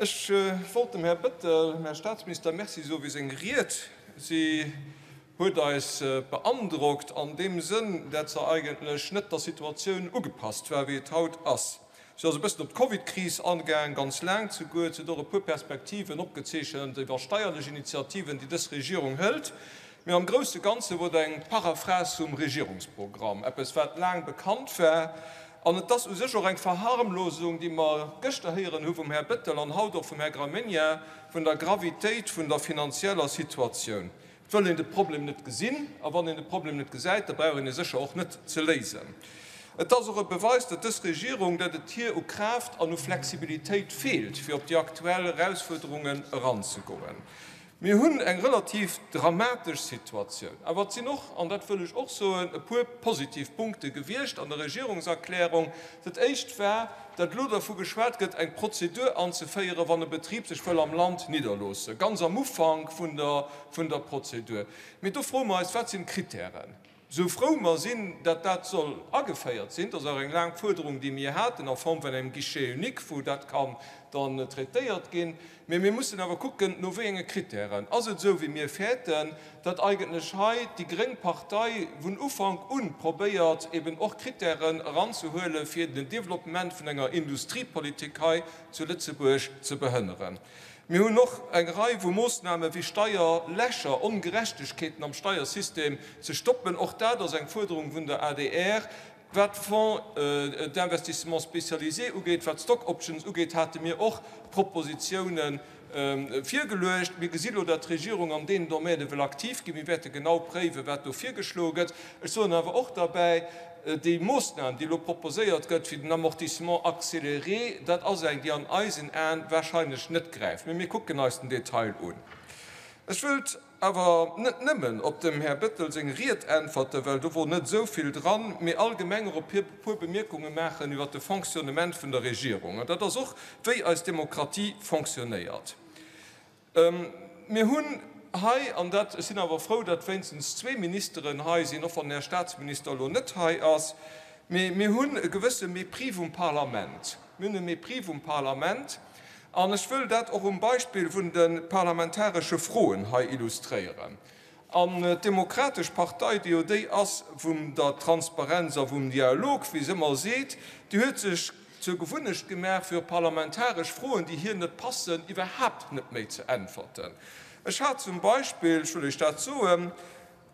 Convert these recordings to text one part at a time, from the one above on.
ech wollt dem Här Bettel, dem Här Statsminister, Merci soe fir seng Ried. Si huet eis beandrockt an deem Sënn, dat se eigentlech net der Situatioun ugepasst war, wéi et haut ass. Si ass e bëssen op d'Covidkris agaang, ganz laang zeguer. Si huet och e puer Perspektiven opgezeechent iwwer steierlech Initiativen, déi dës Regierung hëlt. Mee am grousse Ganze wor et eng Paraphrase vum Regierungsprogramm, eppes wat laang bekannt war. An et ass u sech och eng Verharmlosung, déi mer gëschter héieren hu vum Här Bettel an haut och vum Här Gramegna, vun der Gravitéit vun der finanzieller Situatioun. Et wëll een de Problem net gesinn, a wann een de Problem net gesäit, da brauch een e sécher och net ze léisen. Et ass och e Beweis, datt dës Regierung, datt et hir u Kraaft an u Flexibilitéit feelt, fir op déi aktuell Erausfuerderungen eranzegoen. Mir hunn eng relativ dramatesch Situatioun. Awer et sinn och, an dat wëll ech och soen, e puer positiv Punkte gewiescht an der Regierungserklärung. Dat Éischt war, datt elo dervu geschwat gëtt, eng Prozedur anzeféieren, wann e Betrib sech wëll am Land nidderloossen, ganz am Ufank vun der, vun der Prozedur. Mee do froe mer eis, Wat sinn d'Kritären? Esou frou mer sinn, datt dat soll ageféiert sinn, dat ass och eng laang Fuerderung, déi mir haten a Form vun engem Guichet unique, wou dat kann dann traitéiert ginn. Mee mir mussen awer kucken, no wéi enge Kritären. Ass et esou, wéi mir fäerten, datt eigentlech hei déi gréng Partei vun Ufank u probéiert, eben och Kritären eranzehuelen, fir den Développement vun enger Industriepolitik hei zu Lëtzebuerg ze behënneren? Mir hunn och eng Rei vu Moossname wéi Steierlächer, Ongerechtegkeeten am Steiersystem ze stoppen. Och dat ass eng Fuerderung vun der adr. Wat d'Fonds d'investissement spécialisé ugeet, wat d'Stock options ugeet, hate mir och Propositionen virgeluecht. Mir gesi lo, datt d'Regierung an deenen Domäne wëll aktiv ginn. Mir wäerte genau préiwen, wat do virgeschloe gëtt. Ech soen awer och derbäi, Déi Moossnam, déi elo proposéiert gëtt fir den Amortissement accéléré, dat ass eng, déi an eisen Aen wahrscheinlech net gräift. Mee mir kucken eis den Detail un. Ech wëllt awer net nëmmen op dem Här Bettel seng Ried äntwerten, well do wor net esou vill dran, mee allgemeng och e puer Bemierkunge maachen iwwert de Fonctionnement vun der Regierung. An dat ass och, wéi eis Demokratie fonctionnéiert. Mir hunn hei, an dat, ech sinn awer frou, datt wéinstens zwee Ministeren hei sinn, och wann den Här Statsminister elo net hei ass, mee mir hunn e gewësse Mépris vum Parlament. Mir hunn e Mépris vum Parlament, an ech wëll dat och um Beispill vun de parlamentaresche Froen hei illustréieren. An d'Demokratesch Partei, déi jo déi ass vum der Transparenz a vum Dialog, wéi se ëmmer seet, déi huet sech zur Gewunnecht gemaach, fir op parlamentaresch Froen, déi hir net passen, iwwerhaapt net méi ze äntwerten. Ech hat zum Beispill, ech wëll Iech dat soen,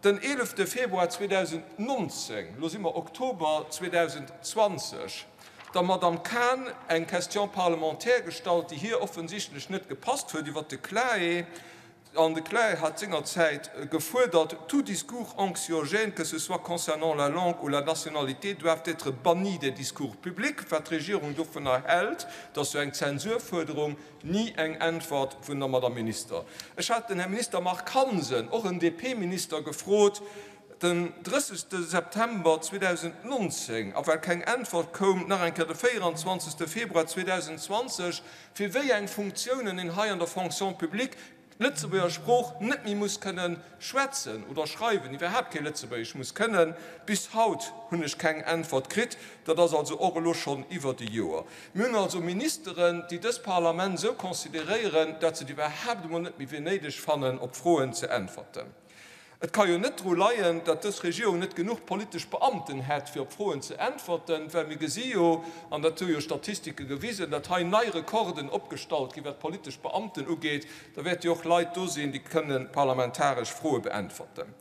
den 11 Februar 2019, elo si mer Oktober 2020, der Madamm Cahen eng Question parlementaire gestallt, déi hir offensichtlech net gepasst huet, iwwert de CLAE. An de CLAE hat sengerzäit gefuerdert, Tout discours anxiogène, que ce soit concernant la langue ou la nationalité, doivent être bannis des discours publics. Wat d'Regierung dovunner hält, dat ass jo eng Zensurfuerderung, ni eng Äntwert vun der Madame Minister. Ech hat den Här Minister Marc Hansen, och en DP-Minister, gefrot, den 30 September 2019, a well keng Äntwert koum, nach eng Kéier de 24 Februar 2020, fir wéi eng Funktiounen een hei an der Fonction publique d'Lëtzebuerger Sprooch net méi muss kënnen schwätzen oder schreiwen, iwwerhaapt kee Lëtzebuergesch muss kënnen. Bis haut hunn ech keng Äntwert kritt. Dat ass also och elo schonn iwwert e Joer. Mir hunn also Ministeren, déi dëst Parlament esou consideréieren, dat se et iwwerhaapt emol net méi fir néideg fannen, op Froen ze äntwerten. Et ka jo net dru leien, datt dës Regierung net genuch politesch Beamten hätt, fir op Froen ze äntwerten, well mir gesi jo, an dat hu jo Statistike gewisen, datt hei nei Rekorden opgestallt ginn, wat politesch Beamten ugeet. Da wäerte jo och Leit do sinn, déi kënne parlamentaresch Froe beäntwerten.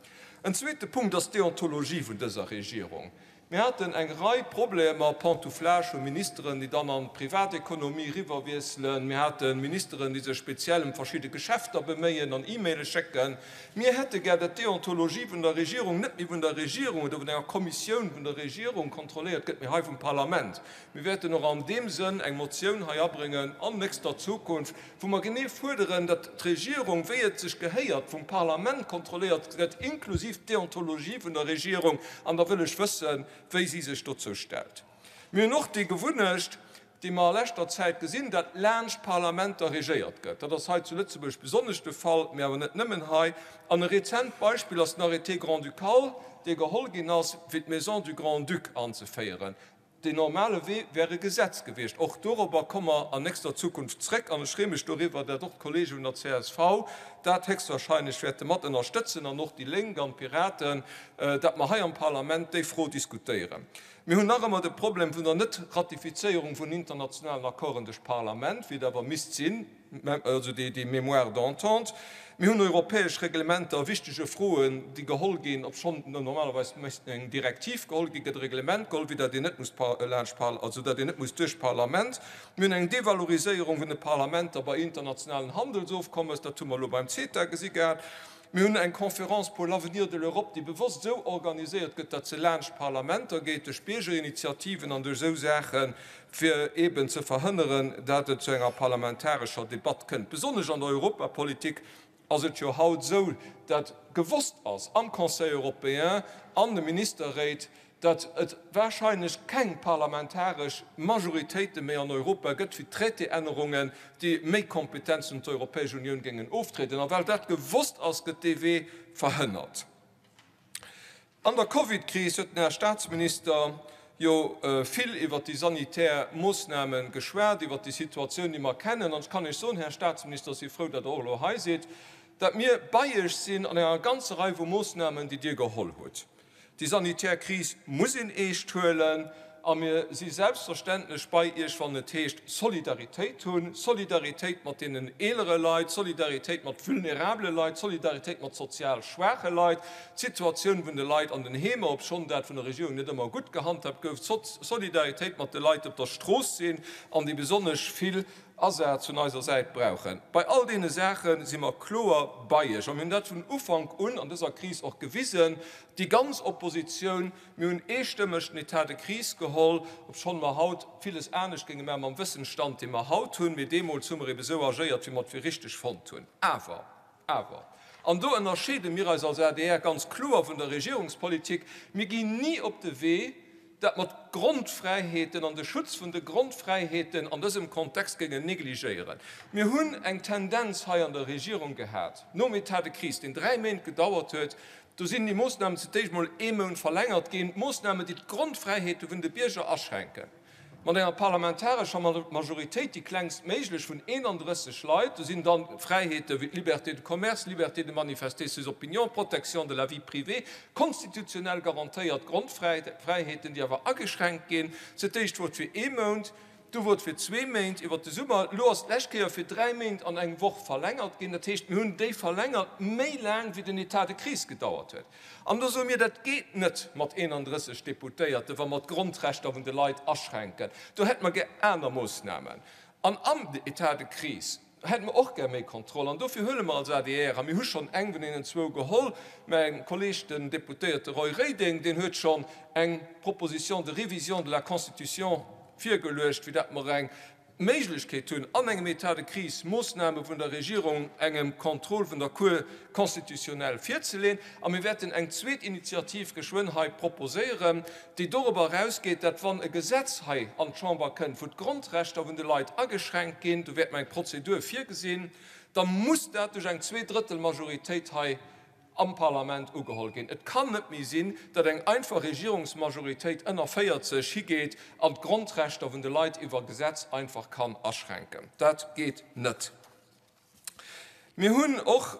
En zweete Punkt ass d'Deontologie vun dëser Regierung. Mir haten eng Rei Problemer, Pantouflage vu Ministeren, déi dann an d'Privatekonomie eriwwerwiesselen. Mir hate Ministeren, déi sech speziell ëm verschidde Geschäfter beméien an E-Maile schécken. Mir hätte gär, datt d'Deontologie vun der Regierung net méi vun der Regierung oder vun enger Kommissioun vun der Regierung kontrolléiert gëtt, mee hei vum Parlament. Mir wäerten och an deem Sënn eng Motioun hei abréngen an nächster Zukunft, wou mer genee fuerderen, datt d'Regierung, wéi et sech gehéiert, vum Parlament kontrolléiert gëtt, inklusiv d'Deontologie vun der Regierung. An da wëll ech wëssen, wéi si sech dozou stellt. Mir hunn och déi Gewunnecht, déi mer a leschter Zäit gesinn, datt laanscht d'Parlamenter regéiert gëtt. Dat ass hei zu Lëtzebuerg besonnesch de Fall, mee awer net nëmmen hei. An e rezent Beispill ass den Arrêté grand-ducal, dee geholl ginn ass, fir d'Maison du Grand-Duc anzeféieren. Deen normale Wee wär e Gesetz gewiescht. Och dorobber komme mer an nächster Zukunft zréck an ech freeë mech doriwwer, dat och d'Kollege vun der csv dat héchstwahrscheinlech wäerte mat ënnerstëtzen an och déi Lénk an d'Piraten, dat mer hei am Parlament déi Fro diskutéieren. Mir hunn nach ëmmer de Problem vun der Net-Ratifizéierung vun internationalen Accorden duerch d'Parlament, wéi et awer misst sinn. also déi Mémoire d'entente. Mir hunn europäesch Reglementer a wichtege Froen, déi geholl ginn, obschonn normalerweis misst eng Direktiv geholl ginn, gëtt e Reglement geholl, wéi dat een net muss laanscht, also dat een net muss duerch d'Parlament. Mir hunn eng Devaloriséierung vun de Parlamenter bei internationalen Handelsofkommes, dat hu mer elo beim CETA gesi gehat. Mir hunn eng Conférence pour l'avenir de l'Europe, déi bewosst esou organiséiert gëtt, datt se laanscht d'Parlamenter geet, duerch Biergerinitiativen an duerch esou Saachen, fir eeben ze verhënneren, dat et zu enger parlamentarescher Debatt kënnt. Besonnesch an der Europapolitik ass et jo haut esou, dat gewosst ass am Conseil européen, an de Ministerréit, datt et wahrscheinlech keng parlamentaresch Majoritéite méi an Europa gëtt fir Traité-Ännerungen, déi méi Kompetenzen un d'Europäesch Unioun géingen oftrieden. A well dat gewosst ass, gëtt dee Wee verhënnert. An der Covid-Kris huet den Här Statsminister jo vill iwwert déi sanitär Moossname geschwat, iwwert déi Situatioun, déi mer kennen. An ech kann Iech soen, Här Statsminister, ech si frou, datt Der och elo hei sidd, datt mir bei Iech sinn an enger ganzer Rei vu Moossnamen, déi Dir geholl hutt. Déi sanitär Kris muss een eescht huelen a mir si selbstverständlech bei Iech, wann et heescht Solidaritéit hunn, Solidaritéit mat deenen eelere Leit, Solidaritéit mat vulnerabele Leit, Solidaritéit mat sozial schwaache Leit, d'Situatioun vun de Leit an den Heemer, obschonn dat vun der Regierung net ëmmer gutt gehandhabt gouf, Solidaritéit mat de Leit, déi op der Strooss sinn an déi besonnesch vill Asaz vun eiser Säit brauchen. Bei all deene Saache si mer kloer bei Iech a mir hunn dat vun Ufank un an dëser Kris och gewisen, déi ganz Oppositioun. Mir hunn eestëmmeg den État de crise geholl, obschonn mer haut villes anescht géinge maachen mam Wëssensstand, dee mer haut hunn. Mee deemools hu mer ebe sou agéiert, wéi mer et fir richteg fonnt hunn. Awer, awer, an do ënnerscheede mir eis als adr ganz kloer vun der Regierungspolitik, mir ginn ni op de Wee, dat mer d'Grondfräiheeten an de Schutz vun de Grondfräiheeten an dësem Kontext géingen négligéieren. Mir hunn eng Tendenz hei an der Regierung gehat, nom État de crise, deen dräi Méint gedauert huet, do sinn déi Moosnamen zu d'éischt emol ee Mount verlängert ginn, Moosnamen, déi d'Grondfräiheete vun de Bierger aschränken. Mat enger parlamentarescher Majoritéit, déi klengst méiglech, vun 31 Leit. Do sinn dann Fräiheete wéi d'Liberté de commerce, liberté de manifester ses opinions, protection de la vie privée, konstitutionell garantéiert Grondfräiheeten, déi awer ageschränkt ginn. Zu d'éischt wor et fir ee Mount, du wor et fir zwee Méint iwwert de Summer, elo ass d'lescht Kéier fir dräi Méint an eng Woch verlängert ginn. Dat heescht, mir hunn déi verlängert méi laang, wéi den État de crise gedauert huet. An do soe mir, dat geet net mat 31 Deputéierten, wa mer d'Grondrechter vun de Leit aschränken. Do hätte mer gär aner Moossnamen. An am État de crise hätte mer och gär méi Kontroll. An dofir huele mer als adr, a mir hu schonn eng vun deenen zwou geholl, mäi Kolleeg, den Deputéierte Roy Reding, deen huet schonn eng Proposition de révision de la Constitution virgeluecht, fir dat mer eng d'Méiglechkeet hunn, an engem État de crise Moossname vun der Regierung engem Contrôle vun der Cour constitutionnelle virzeleen. A mir wäerten eng zweet Initiativ geschwënn hei proposéieren, déi dorobber erausgeet, dat wann e Gesetz hei an d'Chamber kënnt, wou d'Grondrechter vun de Leit ageschränkt ginn, do wäerte mer eng Prozedur virgesinn, da muss dat duerch eng Zweedrëttelmajoritéit hei am Parlament ugeholl ginn. Et kann net méi sinn, datt eng einfach Regierungsmajoritéit ënner 40 higeet an d'Grondrechter vun de Leit iwwer Gesetz einfach kann aschränken. Dat geet net. Mir hunn och,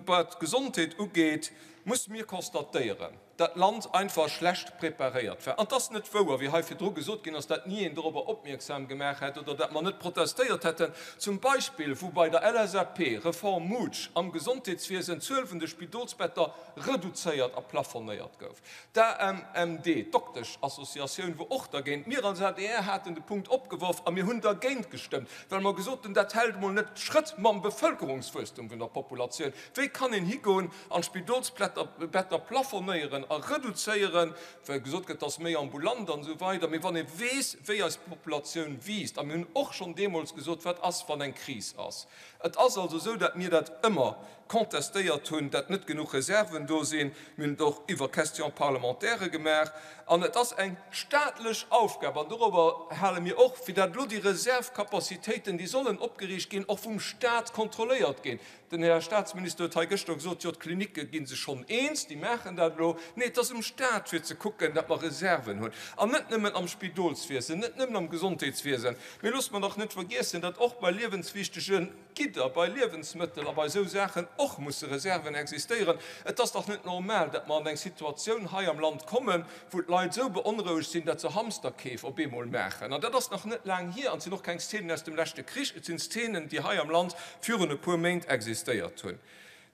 wat d'Gesondheet ugeet, musse mir constatéieren, dat Land einfach schlecht preparéiert war. An et ass net wouer, wéi hei virdru gesot ginn ass, dat ni een dorobber opmierksam gemaach hätt oder dat mer net protestéiert hätten. Zum Beispill, wou bei der LSAP Reform Mutsch am Gesondheetswiesen d'Zuel vun de Spidolsbetter reduzéiert a plafonnéiert gouf. D'AMMD, d'Doktesch-Associatioun, wor och dergéint. Mir als adr haten de Punkt opgeworf a mir hunn dergéint gestëmmt, well mer gesot hunn, dat hält emol net Schrëtt mam Bevëlkerungswuesstum vun der Populatioun. Wéi kann een higoen an d'Spidolsbetter plafonnéieren a reduzéieren, well gesot gëtt, dass méi ambulant an esou weider, mee wann ee weess, wéi eis Populatioun wiisst, a mir hunn och schonn deemools gesot, wat ass, wann eng Kris ass. Et ass also esou, dat mir dat ëmmer contestéiert hunn, dat net genuch Reserven do sinn. Mir hunn et och iwwer Question-parlementairë gemaach. An et ass eng staatlech Aufgab, an dorobber hale mir och, fir dat elo déi Reservcapacitéiten, déi sollen opgeriicht ginn, och vum Stat kontrolléiert ginn. Den Här Statsminister huet hei gëschter gesot, jo, d'Klinicke gi sech schonn eens, déi maachen dat elo. Nee, et ass um Staat fir ze kucken, datt mer Reserven hunn. An net nëmmen am Spidolswiesen, net nëmmen am Gesondheetswiesen. Mee loosse mer dach net vergiessen, datt och bei liewenswichtege Gidder, bei Liewensmëttel a bei esou Saachen och musse Reserven existéieren. Et ass dach net normal, datt mer an eng Situatioun hei am Land kommen, wou d'Leit esou beonrouegt sinn, datt se Hamsterkeef op eemol maachen. An dat ass nach net laang hier an et sinn och keng Szenen aus dem leschte Krich, et sinn Szenen, déi hei am Land virun e puer Méint existéiert hunn.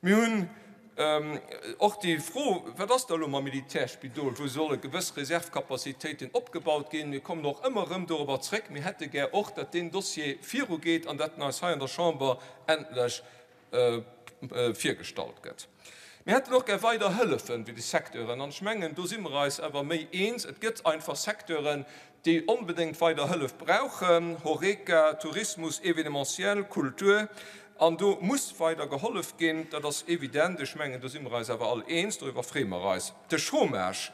Mir hunn och déi Fro, Wat ass da elo mam Militärspidol, wou solle gewëss Reservcapacitéiten opgebaut ginn? Mir kommen och ëmmer erëm dorobber zréck. Mir hätte gär och, datt deen Dossier virugeet an datt en eis hei an der Chamber endlech virgestallt gëtt. Mir hätten och gär weider Hëllefen fir déi Secteuren. An ech mengen, do si mer eis awer méi eens. Et gëtt einfach Secteuren, déi onbedéngt weider Hëllef brauchen, Horeca, Tourismus, Événementiel, Kultur. An do muss weider gehollef ginn, dat ass evident. Ech mengen, do si mer eis awer all eens, doriwwer freeë mer eis. De Chômage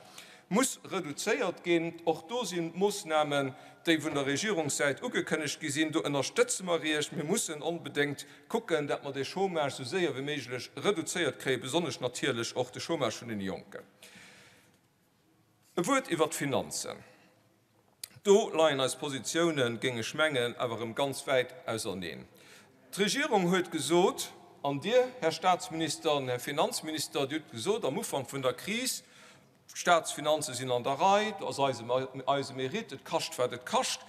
muss reduzéiert ginn. Och do sinn Moossnamen, déi vun der Regierungssäit ugekënnegt gi sinn. Do ënnerstëtze mer Iech. Mir mussen onbedéngt kucken, dat mer dee Chômage esou séier wéi méiglech reduzéiert kréien, besonnesch natierlech och de Chômage vun den Jonken. E Wuert iwwert d'Finanzen. Do leien eis Positiounen, géing ech mengen, awer erëm ganz wäit auserneen. D'Regierung huet gesot, an Dir, Här Statsminister an Här Finanzminister, Dir hutt gesot am Ufank vun der Kris, d'Statsfinanze sinn an der Rei, do ass eise Mérite, et kascht wat et kascht.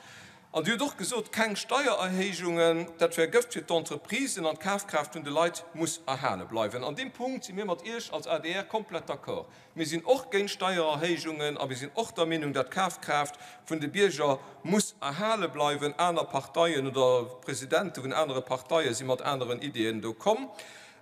An Dir hutt och gesot, keng Steiererhéijungen, dat wär Gëft fir d'Entreprisen an d'Kafkraaft vun de Leit muss erhale bleiwen. An deem Punkt si mir mat Iech als adr komplett d'accord. Mir sinn och géint Steiererhéijungen a mir sinn och der Meenung, dat d'Kafkraaft vun de Bierger muss erhale bleiwen. Aner Parteien oder Presidente vun anere Parteie si mat aneren Ideeën do komm.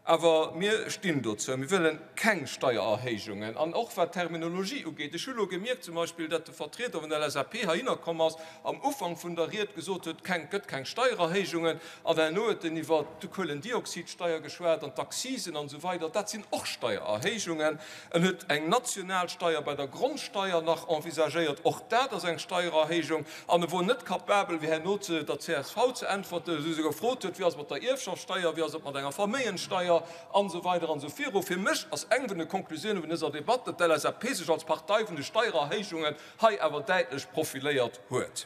Awer mir stinn dozou. Mir wëlle keng Steiererhéijungen. An och wat d'Terminologie ugeet, ech hu lo gemierkt zum Beispill, dat de Vertrieder vun der LSAP heihinner komm ass, am Ufank vun der Ried gesot huet, keng, gëtt keng Steiererhéijungen, an herno huet en iwwer d'Kuelendioxidsteier geschwat an d'Accisen an esou weider. Dat sinn och Steiererhéijungen. En huet eng national Steier bei der Grondsteier nach envisagéiert, och dat ass eng Steiererhéijung. An e wor net capabel, fir herno der csv ze äntwerten, wou se gefrot huet, wéi ass et mat der Ierfschaftssteier, wéi ass et mat enger Verméigenssteier an esou weider an esou viru. Fir mech ass eng vun de Konklusioune vun dëser Debatt, datt d'LSAP sech als Partei vun de Steiererhéijungen hei awer däitlech profiléiert huet.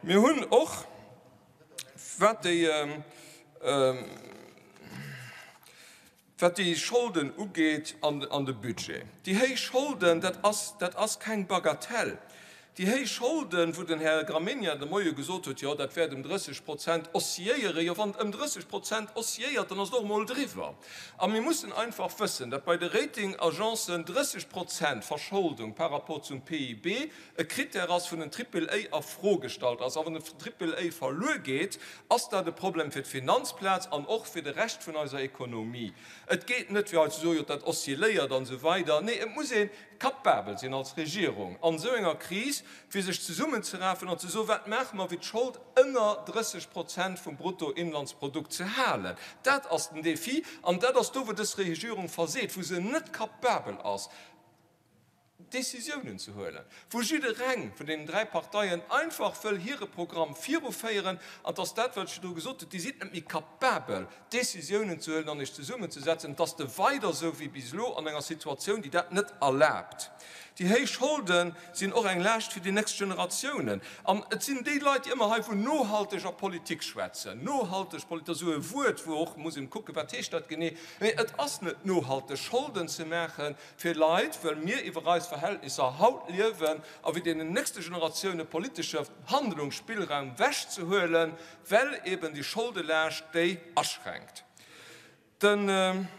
Mir hunn och, wat déi. Wat déi Scholden ugeet an de Budget, déi héich Scholden, dat ass, dat ass keng Bagatelle. Déi héich Scholden, wou den Här Gramegna de Moie gesot huet, jo dat wäert ëm 30 Prozent oscilléieren, jo wann et ëm 30 Prozent oscilléiert, dann ass et och emol driwwer. A mir mussen einfach wëssen, datt bei de Ratingagencen 30 Prozent Verscholdung par rapport zum PIB e Critère ass, wou den Triple A a Fro gestallt ass. A wann den Triple A verluer geet, ass dat e Problem fir d'Finanzplaz an och fir de Rescht vun eiser Ekonomie. Et geet net, fir hei ze soen, jo dat oscilléiert an esou weider. Nee, et muss ee capabel sinn als Regierung an esou enger Kris, fir sech zesummenzerafen an ze soen, wat maache mer, fir d'Schold ënner 30 Prozent vum Bruttoinlandsprodukt ze halen. Dat ass den Défi an dat ass do, wou dës Regierung verseet, wou se net capabel ass, Décisiounen ze huelen, wou jiddereng vun deenen 3 Parteien einfach wëll hire Programm viruféieren, an 't ass dat, wat ech virdru gesot hunn, Dir sidd net méi capabel, Décisiounen ze huelen an Iech zesummenzesetzen. Et ass de weider esou wéi bis elo an enger Situatioun, déi dat net erlaabt. Déi héich Scholde sinn och eng Laascht fir déi nächst Generatiounen. An et sinn déi Leit, déi ëmmer hei vun nohalteger Politik schwätzen. Nohalteg Politik, dat ass esou e Wuert, wou och muss een kucken, wat heescht dat genee. Mee et ass net nohalteg, Scholden ze maachen, Fir Leit, wëll mir iwwer eis Verhältnisser haut liewen a fir deenen nächste Generatioune politesche Handlungsspillraum wechzehuelen, well eben déi Scholdelaascht déi aschränkt. Den.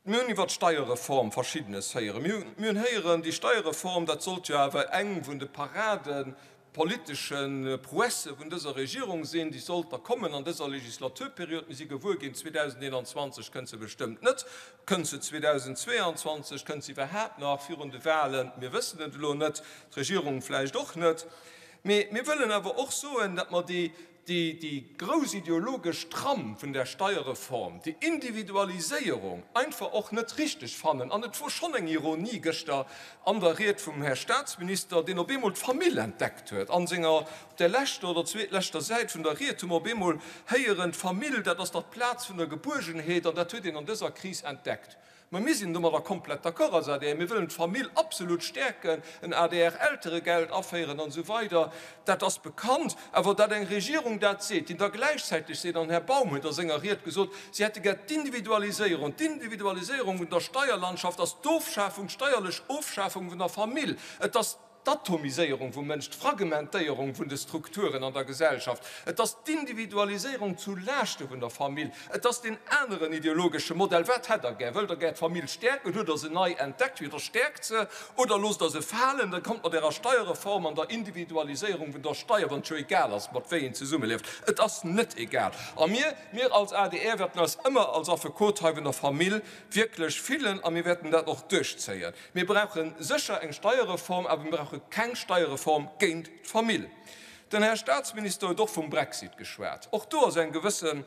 Mir hunn iwwert d'Steierreform Verschiddenes héieren. Mir hunn héieren, déi Steierreform, dat sollt jo awer eng vun de Parade politesche Prouesse vun dëser Regierung sinn, déi sollt da kommen an dëser Legislaturperiod. Mir si gewuer ginn, 2021 kënnt se bestëmmt net. Kënnt se 2022? Kënnt se iwwerhaapt nach virun de Wahlen? Mir wëssen et elo net, d'Regierung vläicht och net. Mee mir wëllen awer och soen, datt mer déi déi grouss ideologesch Tram vun där Steierreform, déi Individualiséierung einfach och net richteg fannen. An et wor schonn eng Ironie gëschter an der Ried vum Här Statsminister, deen op eemol d'Famill entdeckt huet. An senger, op där leschter oder zweetleschter Säit vun der Ried hu mer op eemol héieren, d'Famill, dat ass dach d'Plaz vun der Gebuergenheet an dat huet een an dëser Kris entdeckt. Mä mir sinn domadder komplett d'accord als adr. Mir wëllen d'Famill absolut stäerken, en ADR-Elteregeld aféieren an esou weider. Dat ass bekannt. Awer datt eng Regierung dat seet, déi da gläichzäiteg seet, an den Här Baum huet a senger Ried gesot, si hätte gär d'Individualiséierung, d'Individualiséierung vun der Steierlandschaft ass d'Ofschafung, d'steierlech Ofschafung vun der Famill. Et ass. D'Atomiséierung vum Mënsch, d'Fragmentéierung vun de Strukturen an der Gesellschaft, et ass d'Individualiséierung zu Laaschte vun der Famill, et ass deen aneren ideologesche Modell. Wat hätt Der gär? Wëllt Der gär d'Famill stäerken? Hutt Der se nei entdeckt? Jo, da stäerkt se oder loosst Der se falen. Da kommt mat Ärer Steierreform an der Individualiséierung vun der Steier, wann et jo egal ass, mat wéi een zesummelieft. Et ass net egal. A mir, mir als adr wäerten eis ëmmer als Affekot hei vun der Famill wierklech fillen a mir wäerten dat och duerchzéien. Mir brauche sécher eng Steierreform, awer mir brauche keng Steierreform géint d'Famill. Den Här Statsminister huet och vum Brexit geschwat. Och do ass eng gewëssen,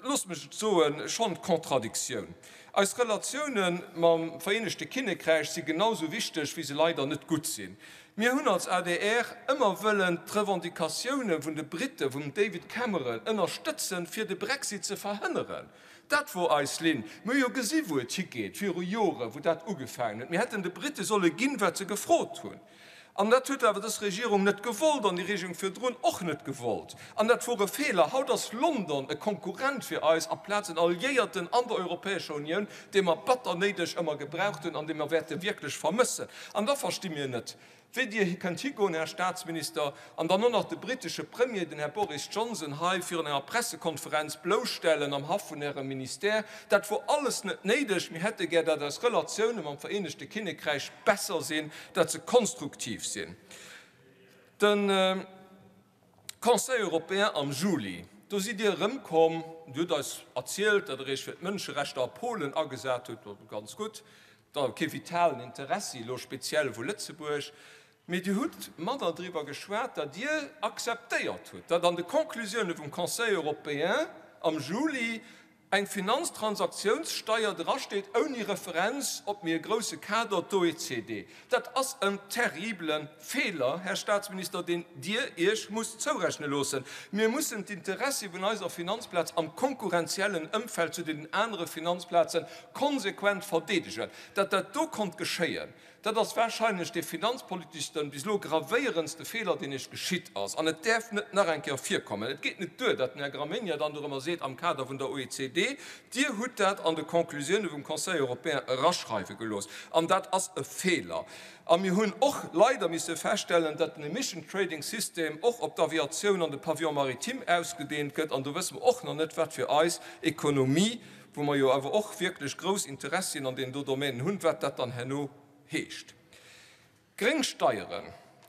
loosst mech et soen, schonn Contradictioun. Eis Relatiounen mam Vereenegte Kinnekräich si genau sou wichteg, wéi se leider net gutt sinn. Mir hunn als adr ëmmer wëllen d'Revendicatioune vun de Brite, vum David Cameron, ënnerstëtzen, fir de Brexit ze verhënneren. Dat wor eis Linn. Mir hu jo gesi wou et higeet, viru Joren, wou dat ugefaangen huet. Mir hätten de Brite solle ginn, wat se gefrot hunn. An dat huet awer dës Regierung net gewollt an déi Regierung virdrun och net gewollt. An dat wor e Feeler. Haut ass London e Konkurrent fir eis amplaz en Alliéierten an der Europäescher Unioun, dee mer batter néideg ëmmer gebraucht hunn an dee mer wäerte wierklech vermëssen. An da versti mir net, Wéi Dir kënnt higoen, Här Statsminister, an dann och nach de brittesche Premier, den Här Boris Johnson, hei virun enger Pressekonferenz blousstellen am Haff vun Ärem Ministère, dat wor alles net néideg. Mir hätte gär, dat eis Relatioune mam Vereenegte Kinnekräich besser sinn, dat se konstruktiv sinn. De Conseil européen am Juli, do sidd Dir erëmkomm, Dir hutt eis erzielt, datt Der Iech fir d'Mënscherechter a Polen agesat hutt, ganz gutt, da kee vitalen Interessi elo speziell vu Lëtzebuerg, mee Dir hutt manner driwwer geschwat, datt Dir akzeptéiert hutt, datt an de Conclusioune vum Conseil européen am Juli eng Finanztransaktiounssteier drasteet ouni Referenz op méi e grousse Kader, d'OECD. Dat ass en terribele Feeler, Här Statsminister, deen Dir Iech musst zourechne loossen. Mir mussen d'Interessi vun eiser Finanzplaz am konkurrenziellen Ëmfeld zu deenen anere Finanzplaze konsequent verdeedegen. Datt dat do konnt geschéien, Dat ass wahrscheinlech dee finanzpoliteschsten, bis elo gravéierendste Feeler, deen Iech geschitt ass. An et däerf net nach eng Kéier virkommen. Et geet net duer, datt den Här Gramegna dann dorëmmer seet am Kader vun der OECD, Dir hutt dat an de Conclusioune vum Conseil européen eraschreiwe gelooss. An dat ass e Feeler. A mir hunn och leider misse feststellen, datt den Emission Trading System och op d'Aviatioun an de Pavillon maritime ausgedehnt gëtt. An do wësse mer och nach net, wat fir eis Ekonomie wou mer jo awer och wierklech grouss Interessien an deenen do Domänen hunn, wat dat dann herno heescht. Gréng Steieren,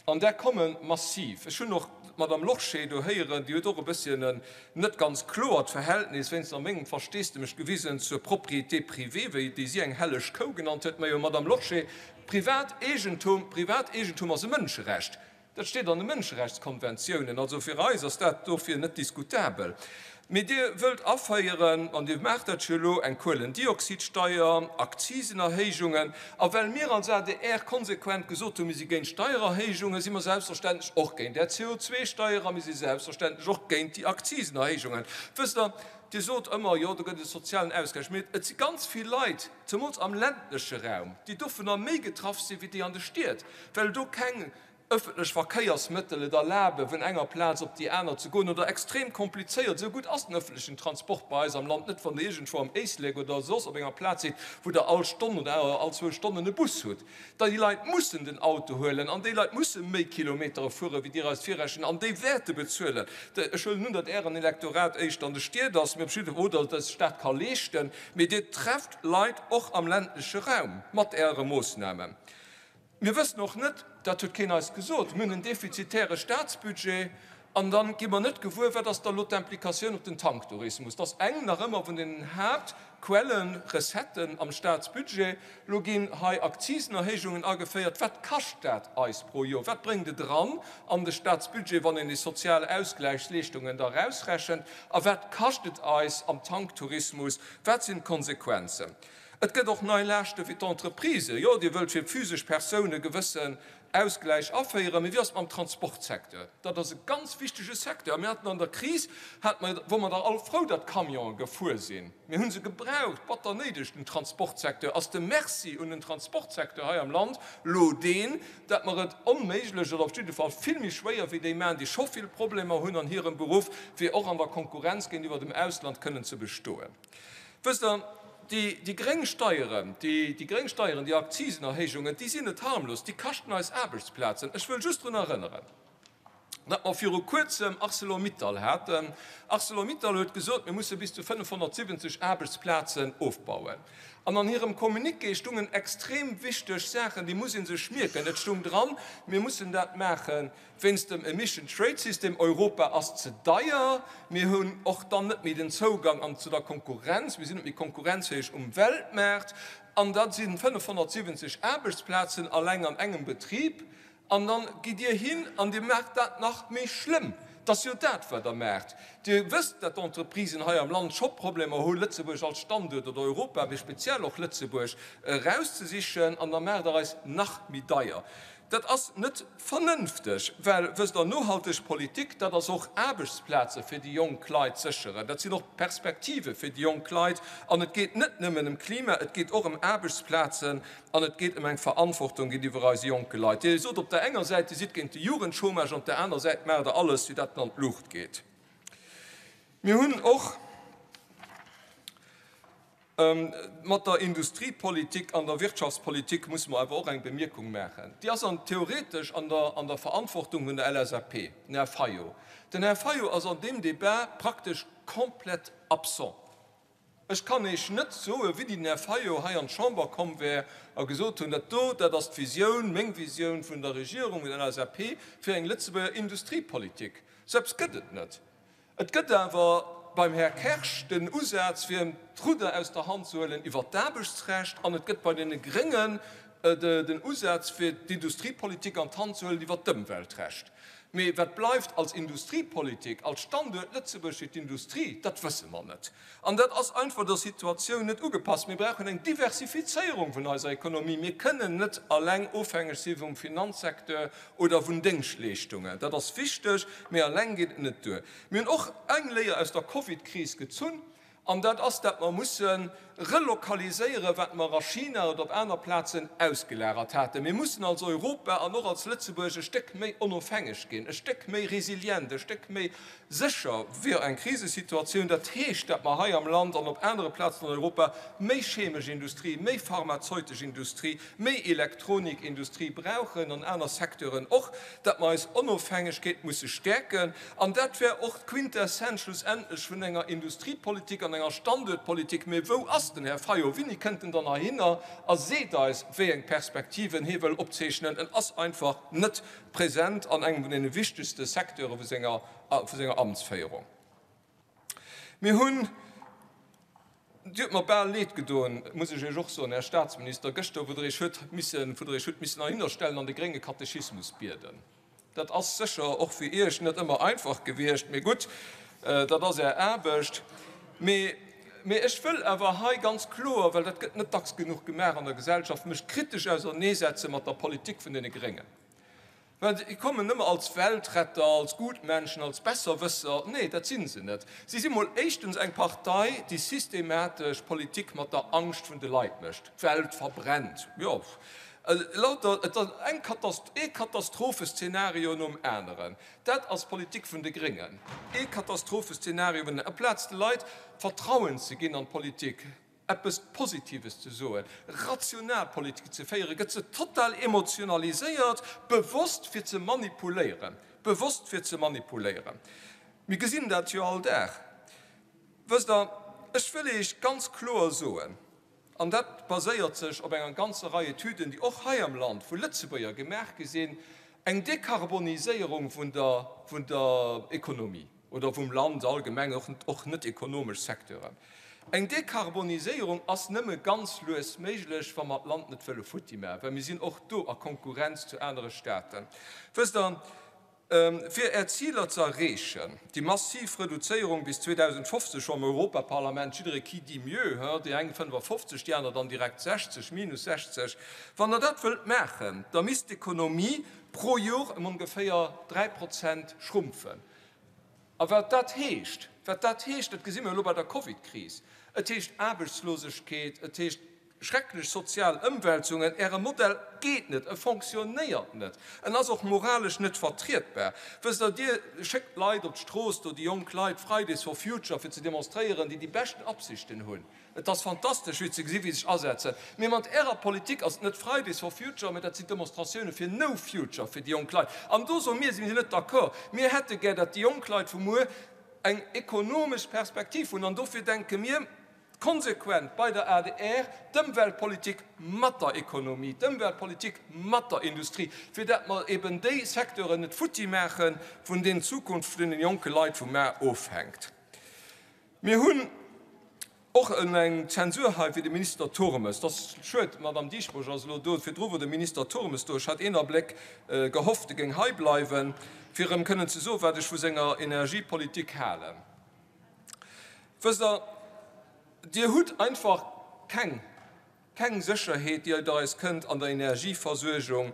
an där komme massiv. Ech hunn och d'Madame Lorsché do héieren, déi huet och e bësschen en net ganz kloert Verhältnis, wéinstens a mengem Versteesdemech, gewisen zur Propriété privée, wéi déi si eng helleg Kou genannt huet. Majo, Madame Lorsché, Privateegentum, Privateegentum ass e Mënscherecht. Dat steet an de Mënscherechtskonventiounen, also fir eis ass dat dofir net diskutabel. Mee Dir wëllt aféieren, an Dir maacht dat jo elo, eng Kuelendioxidsteier, Akzisenerhéijungen. A well mir als adr konsequent gesot hunn, mir si géint Steiererhéijungen, si mer selbstverständlech och géint Är CO2-Steier a mir si selbstverständlech och géint déi Akzisenerhéijungen. Wësst Der, Dir sot ëmmer, jo, do gëtt et e sozialen Ausgläich. Mee et si ganz vill Leit, zemools am ländleche Raum, déi dovunner méi getraff sinn, wéi déi an de Stied, well do keng ëffentlech Verkéiersmëttel et erlabe vun enger Plaz op déi aner ze goen oder extrem komplizéiert. Esou gutt ass den ëffentlechen Transport bei eis am Land net, wann Der iergendwou am Éislek oder soss op enger Plaz sidd, wou Der all Stonn oder all zwou Stonnen e Bus hutt. Déi Leit mussen den Auto huelen an déi Leit musse méi Kilometere fueren, wéi Dir eis virrechent, an déi wäerte bezuelen. Ech huelen un, datt Ären Elektorat éischter an de Stied ass, mee op jidde Fall, oder sech dat ka leeschten. Mee Dir trefft Leit och am ländleche Raum mat Äre Moossnamen. Mir wëssen och net, dat huet keen eis gesot, mir hunn en defizitäre Statsbudget an da gi mer net gewuer, wat ass da elo d'Implikatioun op den Tanktourismus. Dat ass eng nach ëmmer vun den Haaptquellen, Recetten am Statsbudget. Elo ginn hei Akzisenerhéijungen ageféiert. Wat kascht dat eis pro Joer? Wat bréngt et eran an de Statsbudget, wann een déi sozial Ausgläichsleeschtungen da erausrechent? A wat kascht et eis am Tanktourismus? Wat sinn d'Konsequenzen? Et gëtt och nei Laaschte fir d'Entreprisen. Jo, Dir wëllt fir physesch Persoune gewëssen Ausgläich aféieren, mee wéi ass et mam Transportsecteur? Dat ass e ganz wichtege Secteur. A mir haten an der Kris, hate mer, wor mer dach all frou, datt d'Camionë gefuer sinn. Mir hu se gebraucht, batter néideg. Den Transportsecteur ass de Merci un den Transportsecteur hei am Land lo deen, datt mer et onméiglech oder op jidde Fall vill méi schwéier wéi déi maachen, déi scho vill Problemer hunn an hirem Beruff, fir och an der Konkurrenz géintiwwer dem Ausland kënnen ze bestoen. Wësst Der, déi, déi gréng Steieren, déi, déi gréng Steieren, déi Akzisenerhéijungen, déi sinn net harmlos, déi kaschten eis Aarbechtsplazen. Ech wëll just drun erënneren, datt mer viru Kuerzem Arcelor-Mittal haten. Arcelor-Mittal huet gesot, mir musse bis zu 570 Aarbechtsplazen ofbauen. An an hirem Communiqué stungen extrem wichteg Saachen, déi muss ee sech mierken. Et stung dran, mir mussen dat maache Wéinst dem Emission Trade System, Europa ass ze deier, mir hunn och dann net méi den Zougang an zu der Konkurrenz, mir sinn net méi konkurrenzfähig um Weltmaart, an dat si 570 Aarbechtsplazen alleng an engem Betrib, an dann gitt Dir hin an Dir maacht dat nach méi schlëmm. Et ass jo dat, wat Der maacht. Dir wësst, dat d'Entreprisen hei am Land scho Problemer hu Lëtzebuerg als Standuert oder Europa, mee speziell och Lëtzebuerg, erauszesichen, an da maacht Der eis nach méi deier. Dat ass net vernënfteg, well, wësst Der, nohalteg Politik, dat ass och Aarbechtsplaze fir déi jonk Leit sécheren, dat sinn och Perspektive fir déi jonk Leit. An et geet net nëmmen ëm Klima, et geet och ëm Aarbechtsplazen an et geet ëm eng Verantwortung géintiwwer eise jonke Leit. Dir sot op der enger Säit, Dir sidd géint de Jugendchômage, an op der aner Säit maacht Der alles, fir dat en an d'Luucht geet. Mir hunn och. Mat der Industriepolitik an der Wirtschaftspolitik musse mer awer och eng Bemierkung maachen. Déi ass an theoretesch an der an der Verantwortung vun der LSAP, den Här Fayot. Den Här Fayot ass an deem Débat praktesch komplett absent. Ech kann Iech net soe wéini den Här Fayot hei an d'Chamber komm wär a gesot hunn, dat do, dat ass d'Visioun, meng Visioun vun der Regierung, vun der LSAP fir eng Lëtzebuerger Industriepolitik. Sou eppes gëtt et net. Et gëtt awer beim Här Kersch den Usaz, fir em d'Rudder aus der Hand ze huelen iwwert d'Aarbechtsrecht, an et gëtt bei deene Gréngen den Usaz, fir d'Industriepolitik an d'Hand ze huelen iwwert d'Ëmweltrecht. Mee wat bleift als Industriepolitik, als Standuert Lëtzebuerg fir d'Industrie, dat wësse mer net. An dat ass einfach der Situatioun net ugepasst. Mir brauchen eng Diversifizéierung vun eiser Ekonomie. Mir kënnen net alleng ofhängeg si vum Finanzsecteur oder vun Déngschtleeschtungen. Dat ass wichteg, mee alleng geet et net duer. Mir hunn och eng Léier aus der Covid-Kris gezunn, an dat ass, dat mer musse relokaliséieren, wat mer a China oder op aner Plazen ausgelagert haten. Mir mussen als Europa an och als Lëtzebuerg e Stéck méi onofhängeg ginn, e Stéck méi resilient, e Stéck méi sécher wier eng Krisesituatioun. Dat heescht, dat mer hei am Land an op anere Plazen an Europa méi chemesch Industrie, méi pharmazeutesch Industrie, méi Elektronikindustrie brauchen an aner Secteuren och, dat mer eis Onofhängegkeet musse stäerken. An dat wär och d'Quintessenz schlussendlech vun enger Industriepolitik an enger Standuertpolitik. Mee wou ass den Här Fayot? Wéini kënnt en dann heihinner a seet eis, wéi eng Perspektiven hie wëll opzeechnen? En ass einfach net present an engem vun deene wichtegste Secteure vu senger, vu senger Amtsféierung. Mir hunn, Dir hutt mer bal Leed gedoen, muss ech Iech och soen, Här Statsminister, gëschter, wou Der Iech huet missen, wou Der Iech hutt missen heihinnerstellen an de grénge Katechismus bieden. Dat ass sécher och fir Iech net ëmmer einfach gewiescht, mee gutt, dat ass Är Aarbecht. Mee, mee ech wëll awer hei ganz kloer, well dat gëtt net dacks genuch gemaach an der Gesellschaft, mech kritesch auserneesetze mat der Politik vun deene Gréngen. Well si kommen nëmme als Weltretter, als Gutmenschen, als Besserwësser. Nee, dat si se net. Si si mol éischtens eng Partei, déi systematesch Politik mat der Angscht vun de Leit mécht. D'Welt verbrennt. Jo, lauter, et ass eng Katast-, ee Katastropheszenario nom aneren. Dat ass d'Politik vun de Gréngen. Ee Katastropheszenario nom aneren. Amplaz de Leit Vertrauen ze ginn an d'Politik, eppes Positives ze soen, rational Politik ze féieren, gëtt se total emotionaliséiert, bewosst fir ze manipuléieren, bewosst fir ze manipuléieren. Mir gesinn dat jo all Dag. Wësst Der, ech wëll Iech ganz kloer soen, an dat baséiert sech op enger ganzer Rei Etüden, déi och hei am Land vu Lëtzebuerger gemaach gi sinn, eng Dekarboniséierung vun der, vun der Ekonomie, oder vum Land allgemeng, och net ekonomesch Secteuren. Eng Dekarboniséierung ass nëmme ganz lues méiglech, wa mer d'Land net wëlle futti maachen, well mir sinn och do a Konkurrenz zu anere Staaten. Wësst Der, Fir Är Ziler ze erreechen, déi massiv Reduzéierung bis 2050, wou am Europaparlament jidderee qui dit mieux, déi eng 55, déi aner dann direkt 60, minus 60, wann Der dat wëllt maachen, da misst d'Ekonomie pro Jor ëm ongeféier 3 Prozent schrumpfen. A wat dat heescht, wat dat heescht, dat gesi mir elo bei der Covidkris, Et heescht Aarbechtslosegkeet, et heescht Schrecklech sozial Ëmwälzungen. Äre Modell geet net, e fonctionnéiert net, en ass och moralesch net vertrietbar. Wësst Der, Dir schéckt d'Leit op d'Strooss, do déi jonk Leit, Fridays for Future, fir ze demonstréieren, déi déi beschten Absichten hunn. Et ass fantastesch, fir ze gesi wéi se sech asetzen. Mee mat Ärer Politik ass et net Fridays for Future, mee dat sinn Demonstratioune fir No Future fir déi jonk Leit. An do soe mir, si mir net d'accord. Mir hätte gär, datt déi jonk Leit vu muer eng ekonomesch Perspektiv hunn. An dofir denke mir, Konsequent bei der adr d'Ëmweltpolitik mat der Ekonomie, d'Ëmweltpolitik mat der Industrie, fir dat mer eben déi Secteuren net futti maachen, vun deenen d'Zukunft vun deene jonke Leit vu mar ofhänkt. Mir hunn och eng Zensur hei fir de Minister Turmes. Et ass schued, d'Madame Dieschbourg ass elo do, virdru wor de Minister Turmes do. Ech hat een Abléck gehofft, e géing hei bleiwen, fir erëm kënnen ze soen, wat ech vu senger Energiepolitik halen. Wësst Der, Dir hutt einfach keng, keng Sécherheet, déi Der eis kënnt an der Energieversuergung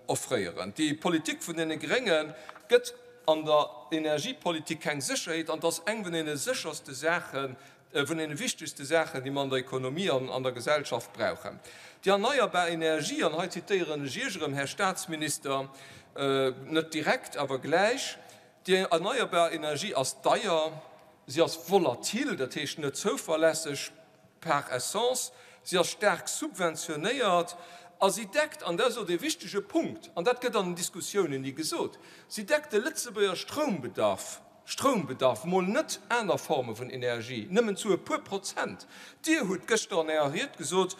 offréieren. Déi Politik vun deene Grénge gëtt an der Energiepolitik keng Sécherheet, an et ass eng vun deene sécherste Saachen, vun deene wichtegste Saachen, déi mer an der Ekonomie an an der Gesellschaft brauchen. Déi erneierbar Energie, an hei zitéieren ech Iech erëm, Här Statsminister, net direkt, awer gläich, Déi erneierbar Energie ass deier, si ass volatil, dat heescht net zouverlässeg par essence, si ass staark subventionéiert a si deckt, an dat ass elo dee wichtege Punkt, an dat gëtt an den Diskussiounen ni gesot, si deckt de Lëtzebuerger Stroumbedarf, Stroumbedarf, mol net aner Forme vun Energie, nëmmen zu e puer Prozent. Dir hutt gëschter an Ärer Ried gesot,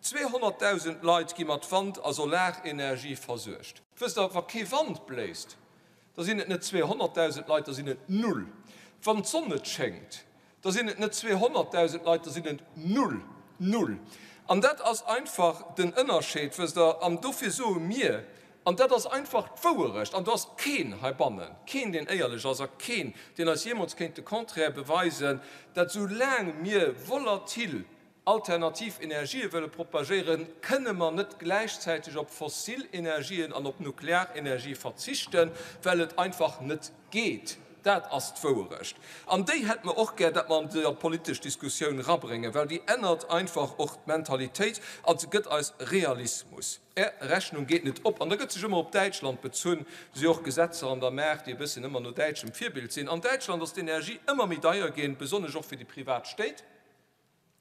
200.000 Leit gi mat Wand a Solarenergie versuergt. Wësst Der, wa kee Wand bléist, Da sinn et net 200.000 Leit, da sinn et null. Wann d'Sonn net schéngt, da sinn et net 200.000 Leit, da sinn et null. Null. An dat ass einfach den Ënnerscheed, wësst Der. An dofir soe mir, an dat ass einfach d'Wouerecht, an do ass keen heibannen, keen, deen éierlech ass a keen, deen eis jeemools kéint de Contraire beweisen, dat soulaang mir volatil alternativ Energië wëlle propagéieren, kënne mer net gläichzäiteg op fossil Energien an op nuklear Energie verzichten, well et einfach net geet. Dat ass d'Wouerecht. An déi hätt mer och gär, dat mer an déi politesch Diskussioun rabréngen, well déi ännert einfach och d'Mentalitéit a se gëtt eis Realismus. Är Rechnung geet net op. An da gëtt sech ëmmer op Däitschland bezunn. Do si och Gesetzer an der Maach, déi e bësschen ëmmer no däitschem Virbild sinn. An Däitschland ass d'Energie ëmmer méi deier ginn, besonnesch och fir déi privat Stéit.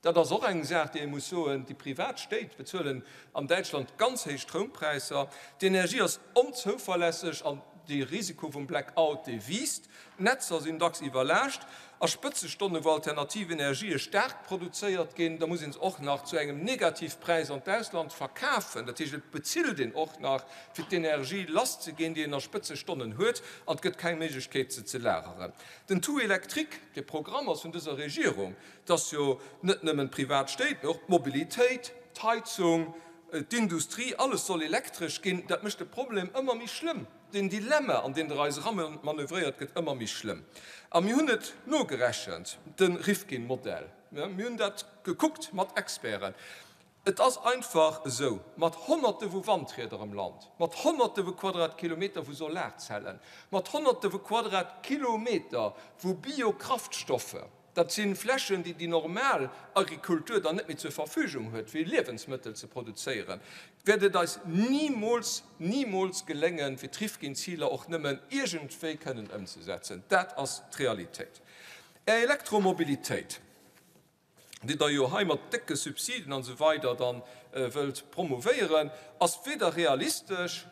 Dat ass och eng Saach, déi ee muss soen. Déi privat Stéit bezuelen an Däitschland ganz héich Stroumpräisser. D'Energie ass onzouverlässeg an de Risiko vum Blackout, dee wiisst. D'Netzer sinn dacks iwwerlaascht. A Spëtzestonnen, wou alternativ Energië staark produzéiert ginn, da muss ee se och nach zu engem Negativpräis an d'Ausland verkafen. Dat heescht, et bezilt een och nach, fir d'Energie lasszeginn, déi een a Spëtzestonnen huet, an et gëtt keng Méiglechkeet, se ze lageren. Den Tout électrique, dee Programm ass vun dëser Regierung. Et ass jo net nëmmen d'privat Stéit, mee och d'Mobilitéit, d'Heizung, d'Industrie, alles soll elektresch ginn. Dat mécht de Problem ëmmer méi schlëmm, den Dilemma, an deen Der eis eramanövréiert, gëtt ëmmer méi schlëmm. A mir hunn et nogerechent, de Rifkin-Modell, mir hunn dat gekuckt mat Experten. Et ass einfach esou, mat Honnerte vu Wandrieder am Land, mat Honnerte vu Quadratkilometer vu Solarzellen, mat Honnerte vu Quadratkilometer vu Biokraftstoffe, Dat si Flächen, déi déi normal Agrikultur dann net méi zur Verfügung huet, fir Liewensmëttel ze produzéieren, wäert et eis nimools, nimools geléngen, fir d'Rifkin-Ziler och nëmmen iergendwéi kënnen ëmzesetzen. Dat ass d'Realitéit. Är Elektromobilitéit, déi Der jo hei mat décke Subsiden an esou weider dann wëllt promouvéieren, ass weder realistesch,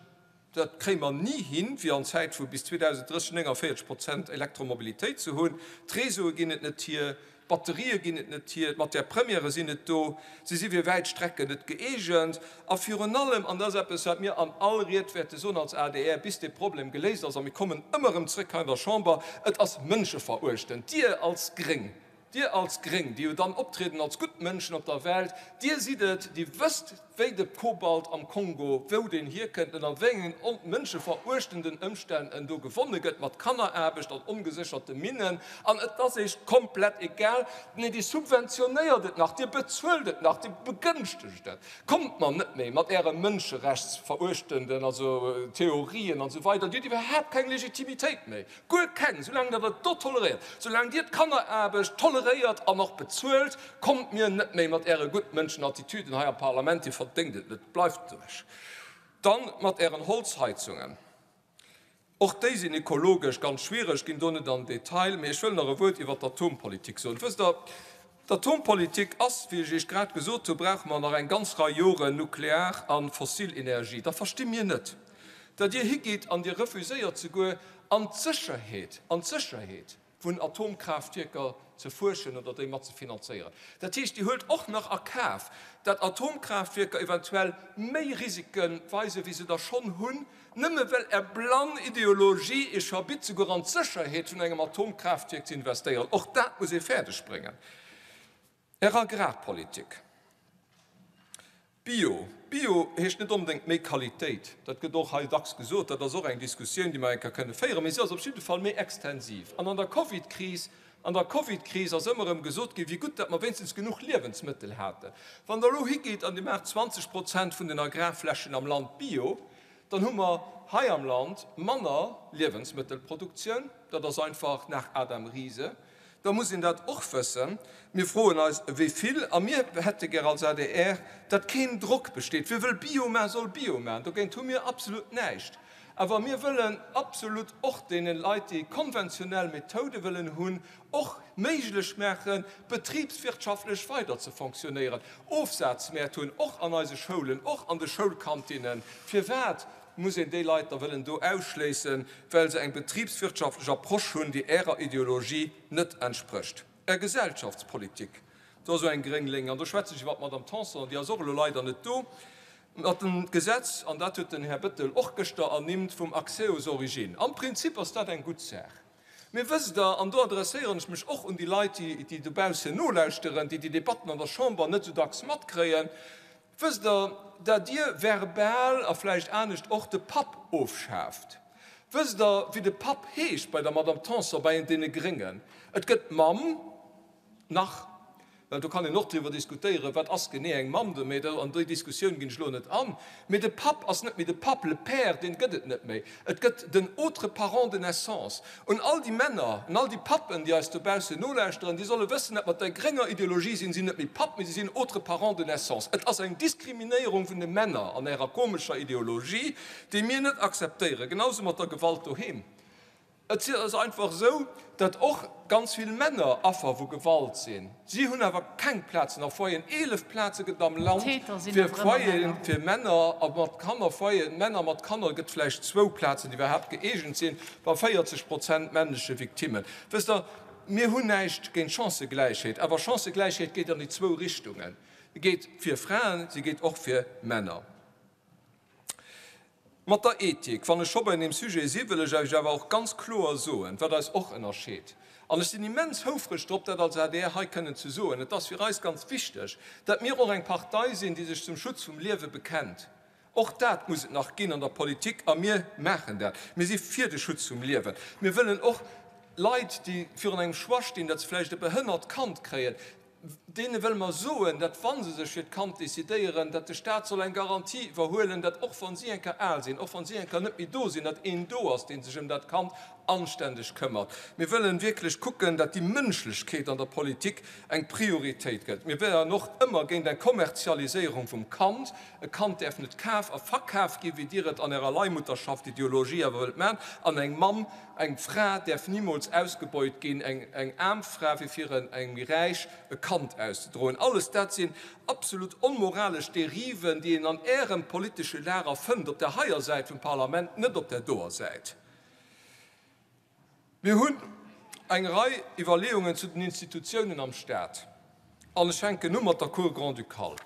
Dat kréie mer ni hin, fir an Zäit vu bis 2030 49 Prozent Elektromobilitéit ze hunn. D'Réseaue ginn et net hier, d'Batterië ginn et net hier, d'Matières premièrë sinn net do, se si fir wäit Strecken net gëeegent. A virun allem, an dat ass eppes, wat mir an all Ried wäerte soen als adr, bis dee Problem geléist ass, a mir kommen ëmmer erëm zrëck hei an der Chamber, et ass mënscheveruechtend, Dir als Gréng. Dir als Gréng, déi jo dann optrieden als gutt Mënschen op der Welt, Dir sidd et, déi wësst, wéi de Kobalt am Kongo, wou deen hierkënnt, ënner wéi engen mënscheveruechtenden Ëmstänn en do gewonne gëtt, mat Kanneraarbecht an ongesécherte Minnen. An et ass Iech komplett egal. Nee, Dir subventionéiert et nach, Dir bezuelt et nach, Dir begënschtegt et. Kommt mer net méi mat Äre mënscherechtsveruechtenden, also Theorien an esou weider. Dir hutt iwwerhaapt keng Legitimitéit méi. Guer keng! Soulaang der dat do toleréiert, soulaang Dir d'Kanneraarbecht toleréiert an och bezuelt, kommt mir net méi mat Äre Guttmënschenattitüden hei am Parlament. Dir verdéngt et net. Bleift ewech dann mat Ären Holzheizungen. Och déi sinn ekologesch ganz schwiereg. Ginn do net an den Detail, mee ech wëll nach e Wuert iwwert d'Atompolitik soen. Wësst Der, d'Atompolitik ass, wéi ech Iech grad gesot hu, brauche mer nach eng ganz Rei Joren nuklear a fossil Energie. Da versti mir net, datt Dir higitt an Dir refuséiert souguer an d'Sécherheet, an d'Sécherheet vun Atomkraaftwierker ze fuerschen oder déi mat ze finanzéieren. Dat heescht, Dir huelt och nach a Kaf, datt Atomkraaftwierker eventuell méi Risike weisen, wéi se der schonn hunn, nëmme well Är blann Ideologie Iech verbitt, souguer an d'Sécherheet vun engem Atomkraaftwierk ze investéieren. Och dat muss ee fäerdegbréngen. Är Agrarpolitik. Bio, Bio heescht net onbedéngt méi Qualitéit. Dat gëtt och hei dacks gesot. Dat ass och eng Diskussioun, déi mer eng Kéier kënne féieren. Mee si ass op jidde Fall méi extensiv. An an der Covidkris, an der Covidkris ass ëmmer erëm gesot ginn, wéi gutt dat mer wéinstens genuch Liewensmëttel haten. Wann Der elo higeet an Dir maacht 20 Prozent vun den Agrarflächen am Land bio, dann hu mer hei am Land manner Liewensmëttelproduktioun. Dat ass einfach nach Adam Riese. Da muss een dat och wëssen. Mir froen eis, wéi vill. A mir hätte gär als adr, datt keen Drock besteet. Wie wëll Bio maachen, soll Bio maachen. Dogéint hu mir absolut näischt. Awer mir wëllen absolut och deene Leit, déi konventionell Methode wëllen hunn, och méiglech maachen, betriebswirtschaftlech weider ze fonctionnéieren, Ofsazmäert hunn, och an eise Schoulen, och an de Schoulkantinnen. Firwat muss een déi Leit da wëllen do ausschléissen, well se eng betriebswirtschaftlech Approche hunn, déi Ärer Ideologie net entsprécht? Är Gesellschaftspolitik, do ass esou eng gréng Léng, an do schwätzen ech iwwer d'Madame Tanson, déi ass och elo leider net do, mat dem Gesetz, an dat huet den Här Bettel och gëschter ernimmt, vum Accès aux origines. Am Prinzip ass dat eng gutt Saach. Mee wësst Der, an do adresséieren ech mech och un déi Leit, déi dobaussen nolauschteren, déi déi Debatten an der Chamber net esou dacks matkréien, Wësst Der, dat Dir verbal a vläicht anescht och de Papp ofschaaft? Wësst Der, wéi de Papp heescht bei der Madame Tanson, bei deene Gréngen? Et gëtt d'Mamm, nach, well do kann een och driwwer diskutéieren, wat ass genee eng Mamm, mee an déi Diskussioun ginn ech elo net an. Mee de Papp ass net méi de Papp, le père, deen gëtt et net méi. Et gëtt den autre parent de naissance. Un all déi Männer, un all déi Pappen, déi eis dobaussen nolauschteren, déi solle wëssen, dat mat der grénger Ideologie sinn si net méi Papp, mee si sinn autre parent de naissance. Et ass eng Diskriminéierung vun de Männer an ärer komescher Ideologie, déi mir net akzeptéieren. Genau sou mat der Gewalt doheem. Et ass einfach esou, datt och ganz vill Männer Affer vu Gewalt sinn. Si hunn awer keng Plazen a Foyeren. 11 Plaze gëtt et am Land fir Foyeren fir Männer a mat Kanner. Foyeren Männer mat Kanner gëtt vläicht zwou Plazen, déi iwwerhaapt gëeegent sinn, bei 40 Prozent männleche Victimmen. Wësst Der, mir hunn näischt géint Chancëgläichheet, awer Chancëgläichheet geet an déi zwou Richtungen. Se geet fir Fraen, se geet och fir Männer. Mat der Ethik, wann ech scho bei deem Sujet si, wëll ech Iech awer och ganz kloer soen, wat eis och ënnerscheet, an ech sinn immens houfreg drop, dat als adr hei kënnen ze soen, et ass fir eis ganz wichteg, dat mir och eng Partei sinn, déi sech zum Schutz vum Liewe bekennt. Och dat muss et nach ginn an der Politik, a mir maachen dat. Mir si fir de Schutz vum Liewen. Mir wëllen och Leit, déi virun engem Choix stinn, datt se vläicht e behënnert Kand kréien, Deene wëlle mer soen, datt wa se sech fir d'Kand decidéieren, datt de Stat soll eng Garantie iwwerhuelen, datt och wa si eng Kéier al sinn, och wa si eng Kéier net méi do sinn, datt een do ass, dee sech ëm dat Kand anständeg këmmert. Mir wëllen wierklech kucken, datt déi Mënschlechkeet an der Politik eng Prioritéit gëtt. Mir wären och ëmmer géint eng Kommerzialiséierung vum Kand. E Kand däerf net kaf a verkaf ginn, wéi Dir et an Ärer Leihmutterschaft-Ideologie awer wëllt maachen. An eng Mamm Eng Fra däerf nimools ausgebeut ginn, eng aarm Fra fir fir eng méi räich e Kand auszedroen. Alles dat sinn absolut onmoralesch Deriven, déi een an Ärem politesche Lager fënnt, op der heier Säit vum Parlament, net op der doer Säit. Mir hunn eng Rei Iwwerleeungen zu den Institutiounen am Staat. An ech fänken u mat der Cour grand-ducale.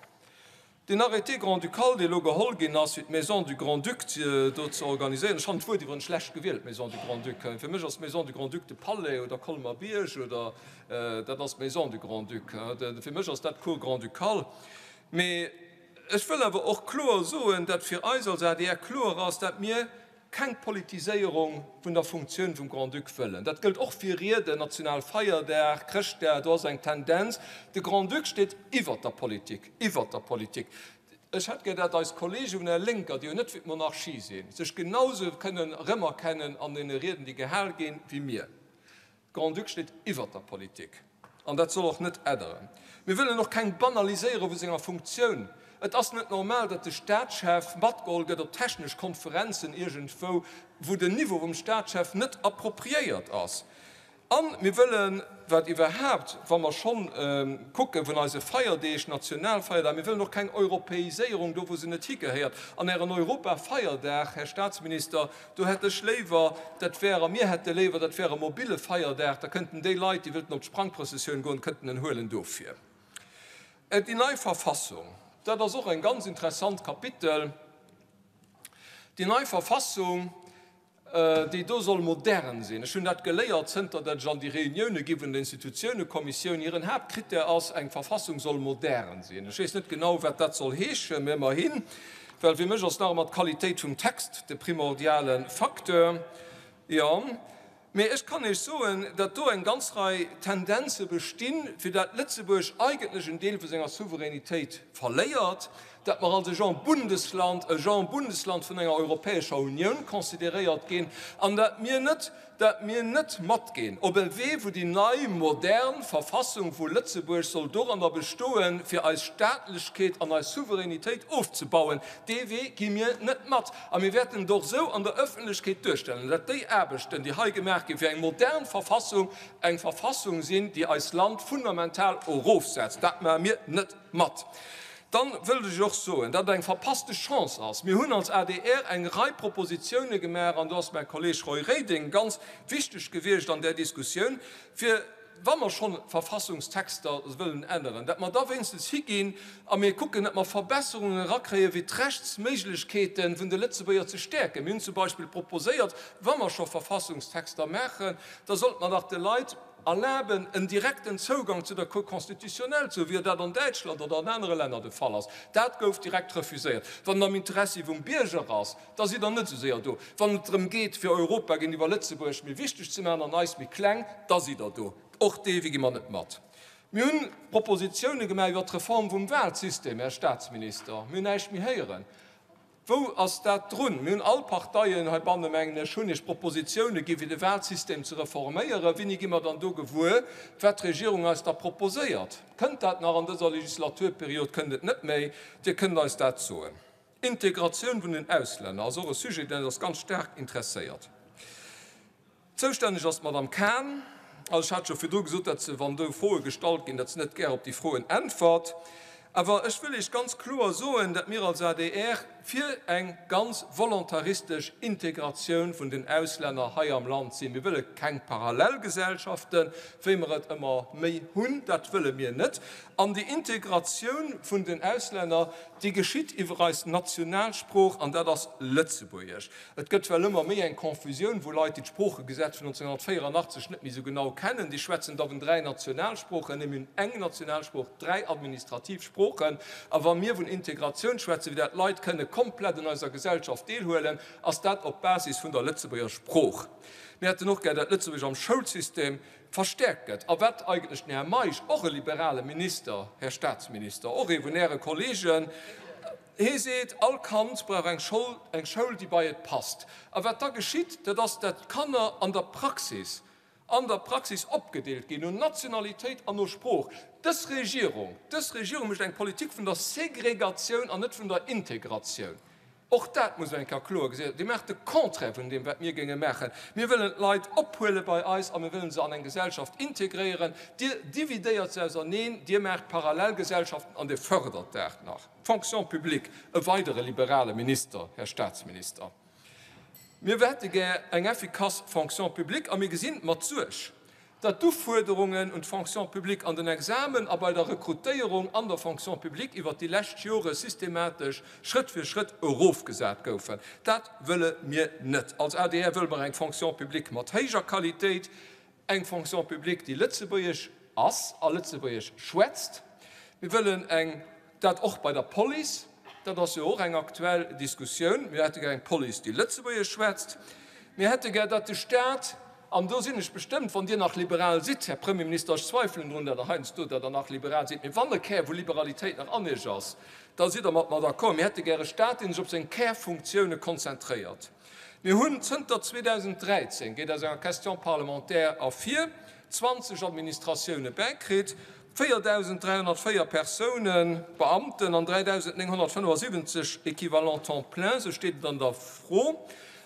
Deen Arrêté grand-ducal, dee elo geholl ginn ass, fir d'Maison du Grand-Duc do ze organiséieren, ech fannen d'Wuert iwwerens schlecht gewielt, Maison du Grand-Duc, fir mech ass d'Maison du Grand-Duc de Palais oder Colmer-Bierg oder dat ass d'Maison du Grand-Duc, fir mech ass dat d'Cour grand-ducale. Mee ech wëll awer och kloer soen, dat fir eis als adr kloer ass, dat mir keng Politiséierung vun der Funktioun vum Grand-Duc wëllen. Dat gëllt och fir Rieden, Nationalfeierdag, Chrëschtdag, do ass eng Tendenz. De Grand-Duc steet iwwert der Politik, iwwert der Politik. Ech hätt gär, dat eis Kollege vun der Lénker, déi jo net fir d'Monarchie sinn, sech genausou kënnen erëmerkennen an deene Rieden, déi gehal ginn, wéi mir. Grand-Duc steet iwwert der Politik an dat soll och net ädderen. Mir wëllen och keng Banaliséierung vu senger Funktioun. Et ass net normal, datt de Staatschef matgeholl gëtt op technesch Konferenzen iergendwou, wou den Niveau vum Staatschef net appropriéiert ass. A mir wëllen, wat iwwerhaapt, wa mer schonn kucke vun eise Feierdeeg, Nationalfeierdag, mir wëllen och keng Europäiséierung do, wou se net higehéiert. An Ären Europafeierdag, Här Staatsminister, Do hätt ech léiwer, dat wär, a mir hätte léiwer, dat wär e mobile Feierdag, da kënnten déi Leit, déi wëllten op d'Sprangprëssessioun goen, kënnten en huelen dofir. Déi nei Verfassung, dat ass och en ganz interessant Kapitel. Déi nei Verfassung, déi do soll modern sinn, ech hunn dat geléiert, zënter dat ech an déi Reunioune gi vun der Institutiounekommissioun, hiren Haaptkrittär ass, eng Verfassung soll modern sinn. Ech weess net genau, wat dat soll heeschen, mä ëmmerhin. Well fir mech ass nach ëmmer d'Qualitéit vum Text de primordiale Facteur. Jo, mee ech kann Iech soen, datt do eng ganz Rei Tendenze bestinn, fir dat Lëtzebuerg eigentlech en Deel vu senger Souveränitéit verléiert, dat mer als e Genre Bundesland, e Genre Bundesland vun enger Europäescher Unioun consideréiert ginn an dat mir net, dat mir net matginn op e Wee, wou déi nei, modern Verfassung vu Lëtzebuerg soll doranner bestoen, fir eis Staatlechkeet an eis Souveränitéit ofzebauen. Dee Wee gi mir net mat. A mir wäerten et och esou an der Öffentlechkeet duerstellen, dat déi Aarbechten, déi hei gemaach ginn, fir eng modern Verfassung, eng Verfassung sinn, déi eist Land fundamental erofsetzt. Dat maache mir net mat. Dann wëllt ech och soen, datt et eng verpasste Chance ass. Mir hunn als adr eng Rei Propositione gemaach, an do ass mäi Kolleg Roy Reding ganz wichteg gewiescht an där Diskussioun, fir, wa mer schonn Verfassungstexter wëllen änneren, datt mer da wéinstens higinn a mir kucken, datt mer Verbesserungen erakréien, fir d'Rechtsméiglechkeete vun de Lëtzebuerger ze stäerken. Mir hunn zum Beispill proposéiert, wa mer scho Verfassungstexter maachen, da sollte mer dach de Leit, erlaben, en direkten Zougang zu der Cour constitutionnelle ze hu wéi dat an Däitschland oder an anere Länner de Fall ass. Dat gouf direkt refuséiert. Wann et am Interessi vum Bierger ass, da sidd Der net esou séier do. Wann et drëm geet, fir Europa géintiwwer Lëtzebuerg méi wichteg ze maachen an eis méi kleng, da sidd Der do. Och dee Wee gi mer net mat. Mir hunn Propositione gemaach iwwert d'Reform vum Wahlsystem, Här Statsminister. Mir hunn näischt méi héieren. Wou ass dat drun? Mir hunn all Parteien heibanne, mengen ech, hunn Iech Propositione gi fir de Wahlsystem ze reforméieren. Wéini gi mer dann do gewuer, wat d'Regierung eis da proposéiert? Kënnt dat nach an dëser Legislaturperiod? Kënnt et net méi? Dir kënnt eis dat soen. Integratioun vun den Auslänner ass och e Sujet, deen eis ganz staark interesséiert. Zoustänneg ass d'Madame Cahen. Also ech hat scho virdru gesot, datt se, wann do Froe gestallt ginn, datt se net gär op déi Froen äntwert. Awer ech wëll Iech ganz kloer soen, datt mir als adr fir eng ganz volontaristesch Integratioun vun den Auslänner hei am Land sinn. Mir wëlle keng Parallelgesellschaften, wéi mer et ëmmer méi hunn. Dat wëlle mir net. An déi Integratioun vun den Auslänner, déi geschitt iwwer eis Nationalsprooch, an dat ass Lëtzebuergesch. Et gëtt well ëmmer méi eng Confusioun, wou Leit, déi d'Sproochegesetz vun 1984 net méi esou genau kennen, déi schwätzen da vun dräi Nationalsproochen. Nee, mir hunn eng Nationalsprooch, dräi administrativ Sproochen. A wa mir vun Integratioun schwätzen, fir dat d'Leit kënne komplett un eiser Gesellschaft deelhuelen, ass dat op Basis vun der Lëtzebuerger Sprooch. Mir hätten och gär, dat Lëtzebuergesch am Schoulsystem verstärkt gëtt. A wat eigentlech den Här Meisch, och e liberale Minister, Här Statsminister, och ee vun Äre Kollegen, Hee seet, all Kand brauch eng Schoul, eng Schoul, déi bei et passt. A wat da geschitt, dat ass, dat d'Kanner an der Praxis, an der Praxis opgedeelt ginn no Nationalitéit an no Sprooch. Dës Regierung, dës Regierung mécht eng Politik vun der Segregatioun an net vun der Integratioun. Och dat muss eng Kéier kloer gesot ginn. Dir maacht de Contraire vun deem, wat mir géinge maachen. Mir wëllen d'Leit ophuele bei eis a mir wëllen se an eng Gesellschaft integréieren. Dir dividéiert se auserneen, Dir maacht Parallelgesellschaften an Dir fërdert dat nach. Fonction publique, e weidere liberale Minister, Här Statsminister. Mir hätte gär eng effikass Fonction publique a mir gesinn mat Suerg. datt d'Ufuerderungen un d'Fonction publique an den Examen a bei der Rekrutéierung an der Fonction publique iwwert déi lescht Jore systematesch Schrëtt fir Schrëtt erofgesat goufen. Dat wëlle mir net. Als adr wëlle mer eng Fonction publique mat héijer Qualitéit, eng Fonction publique, déi lëtzebuergesch ass a lëtzebuergesch schwätzt. Mir wëllen eng, dat och bei der Police, dat ass jo och eng aktuell Diskussioun, mir hätte gär eng Police, déi lëtzebuergesch schwätzt. Mir hätte gär, datt de Stat, an do sinn ech bestëmmt, wann Dir nach liberal sidd, Här Premierminister, ech zweifelen drun, datt Der heiansdo, datt Der nach liberal sidd, mee wann e Kär vu Liberalitéit nach an Iech ass, da sidd Der mat mer d'accord, mir hätte gär e Stat, dee sech op seng Kärfunktioune konzentréiert. Mir hunn zënter 2013, geet aus enger Question parlementaire ervir, 20 Administratioune bäikritt, 4.304 Persounen, Beamten, an 3.975 Équivalents temps plein, sou steet et an der Fro.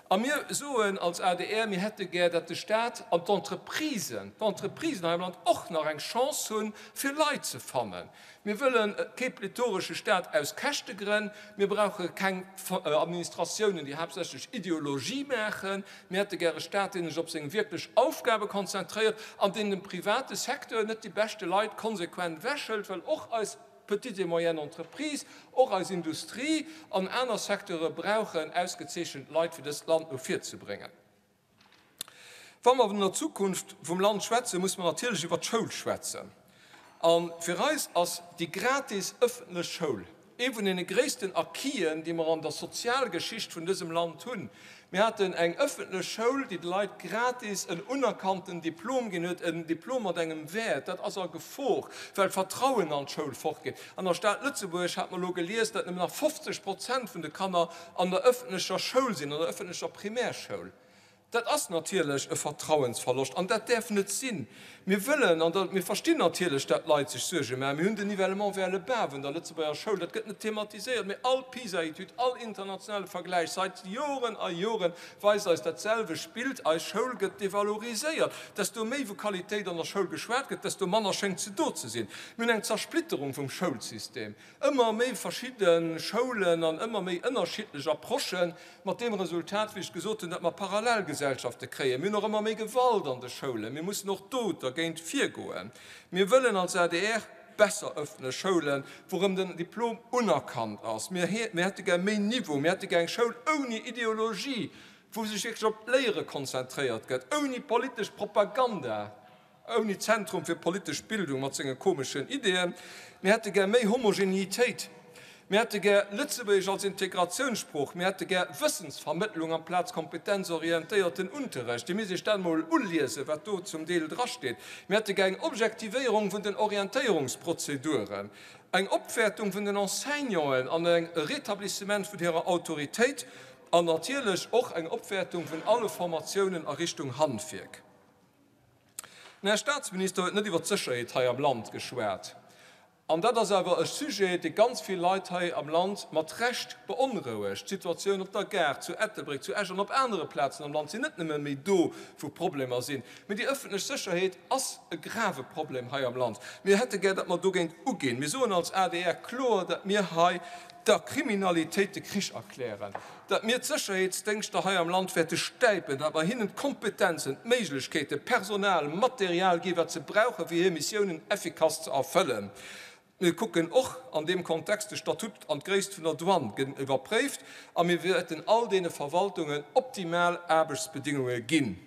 A mir soen als adr, mir hätte gär, datt de Stat an d'Entreprisen, d'Entreprisen hei am Land och nach eng Chance hunn, fir Leit ze fannen. Mir wëlle kee plethoresche Stat aus Käschtegrënn. Mir brauche keng Administratiounen, déi haaptsächlech Ideologie maachen. Mir hätte gär e Stat, dee sech op seng wierklech Aufgabe konzentréiert an deen dem private Secteur net déi beschte Leit konsequent ewechhëlt, well och eis Petites et moyennes entreprises, och eis Industrie an aner Secteure brauchen ausgezeechent Leit, fir dëst Land no vir ze bréngen. Wa mer vun der Zukunft vum Land schwätzen, muss mer natierlech iwwert d'Schoul schwätzen. A fir eis ass déi gratis ëffentlech Schoul ee vun deene gréissten Acquisen, déi mer an der Sozialgeschicht vun dësem Land hunn. Mir haten eng ëffentlech Schoul, déi de Leit gratis en unerkannten Diplom ginn huet, en Diplom mat engem Wäert. Dat ass a Gefor, well d'Vertrauen an d'Schoul fortgeet. An der Stad Lëtzebuerg hat mer elo gelies, datt nëmmen nach 50 Prozent vun de Kanner an der ëffentlecher Schoul sinn, an der ëffentlecher Primärschoul. Dat ass natierlech e Vertrauensverloscht an dat däerf net sinn. Mir wëllen an mir verstinn natierlech, dat d'Leit sech Suerge maachen. Mir hunn den Nivellement vers le bas vun der Lëtzebuerger Schoul, dat gëtt net thematiséiert, mee all PISA-Etüd, all internationale Vergläich seit Joren a Jore weist eis dat selwecht Bild, Eis Schoul gëtt devaloriséiert. Desto méi vu Qualitéit an der Schoul geschwat gëtt, desto manner schéngt se do ze sinn. Mir hunn eng Zersplitterung vum Schoulsystem. Ëmmer méi verschidde Schoulen an ëmmer méi ënnerschiddlech Approchen, mat deem Resultat, wéi ech gesot hunn, datt mer Parallelgesellschafte kréien. Mir hunn och ëmmer méi Gewalt an de Schoulen. Mir mussen och do dergéint virgoen. Mir wëllen als adr besser ëffentlech Schoulen, wou erëm den Diplom unerkannt ass. Mir hätte gär méi Niveau. Mir hätte gär eng Schoul ouni Ideologie, wou sech wierklech op d'Léiere konzentréiert gëtt, ouni politesch Propaganda. Ouni Zentrum fir politesch Bildung mat senge komeschen Ideeën. Mir hätte gär méi Homogenitéit. Mir hätte gär Lëtzebuergesch als Integratiounssprooch. Mir hätte gär Wëssensvermëttlung amplaz kompetenzorientéierten Unterrecht. Dir misst Iech dat emol uliesen, wat do zum Deel drasteet. Mir hätte gär eng Objektivéierung vun den Orientéierungsprozeduren, eng Opwäertung vun den Enseignanten an e Rétablissement vun hirer Autoritéit an natierlech och eng Opwäertung vun alle Formatiounen a Richtung Handwierk. Den Här Statsminister huet net iwwert d'Sécherheet hei am Land geschwat. An dat ass awer e Sujet, dee ganz vill Leit hei am Land mat Recht beonrouegt. D'Situatioun op der Gare zu Ettelbréck, zu Esch an op anere Plazen am Land sinn net nëmme méi do, wou Problemer sinn, mee déi ëffentlech Sécherheet ass e grave Problem hei am Land. Mir hätte gär, datt mer dogéint uginn. Mir soen als adr kloer, datt mir hei der Kriminalitéit de Krich erklären. Datt mir d'Sécherheetsdéngschter hei am Land wäerte stäipen, datt mer hinnen d'Kompetenzen, d'Méiglechkeeten, Personal, Material gi wat se brauchen, fir hir Missiounen effikass ze erfëllen. Mir kucken och an deem Kontext, de Statut an d'Gréisst vun der Douane gënn iwwerpréift a mir wäerten all deene Verwaltungen optimal Aarbechtsbedingunge ginn.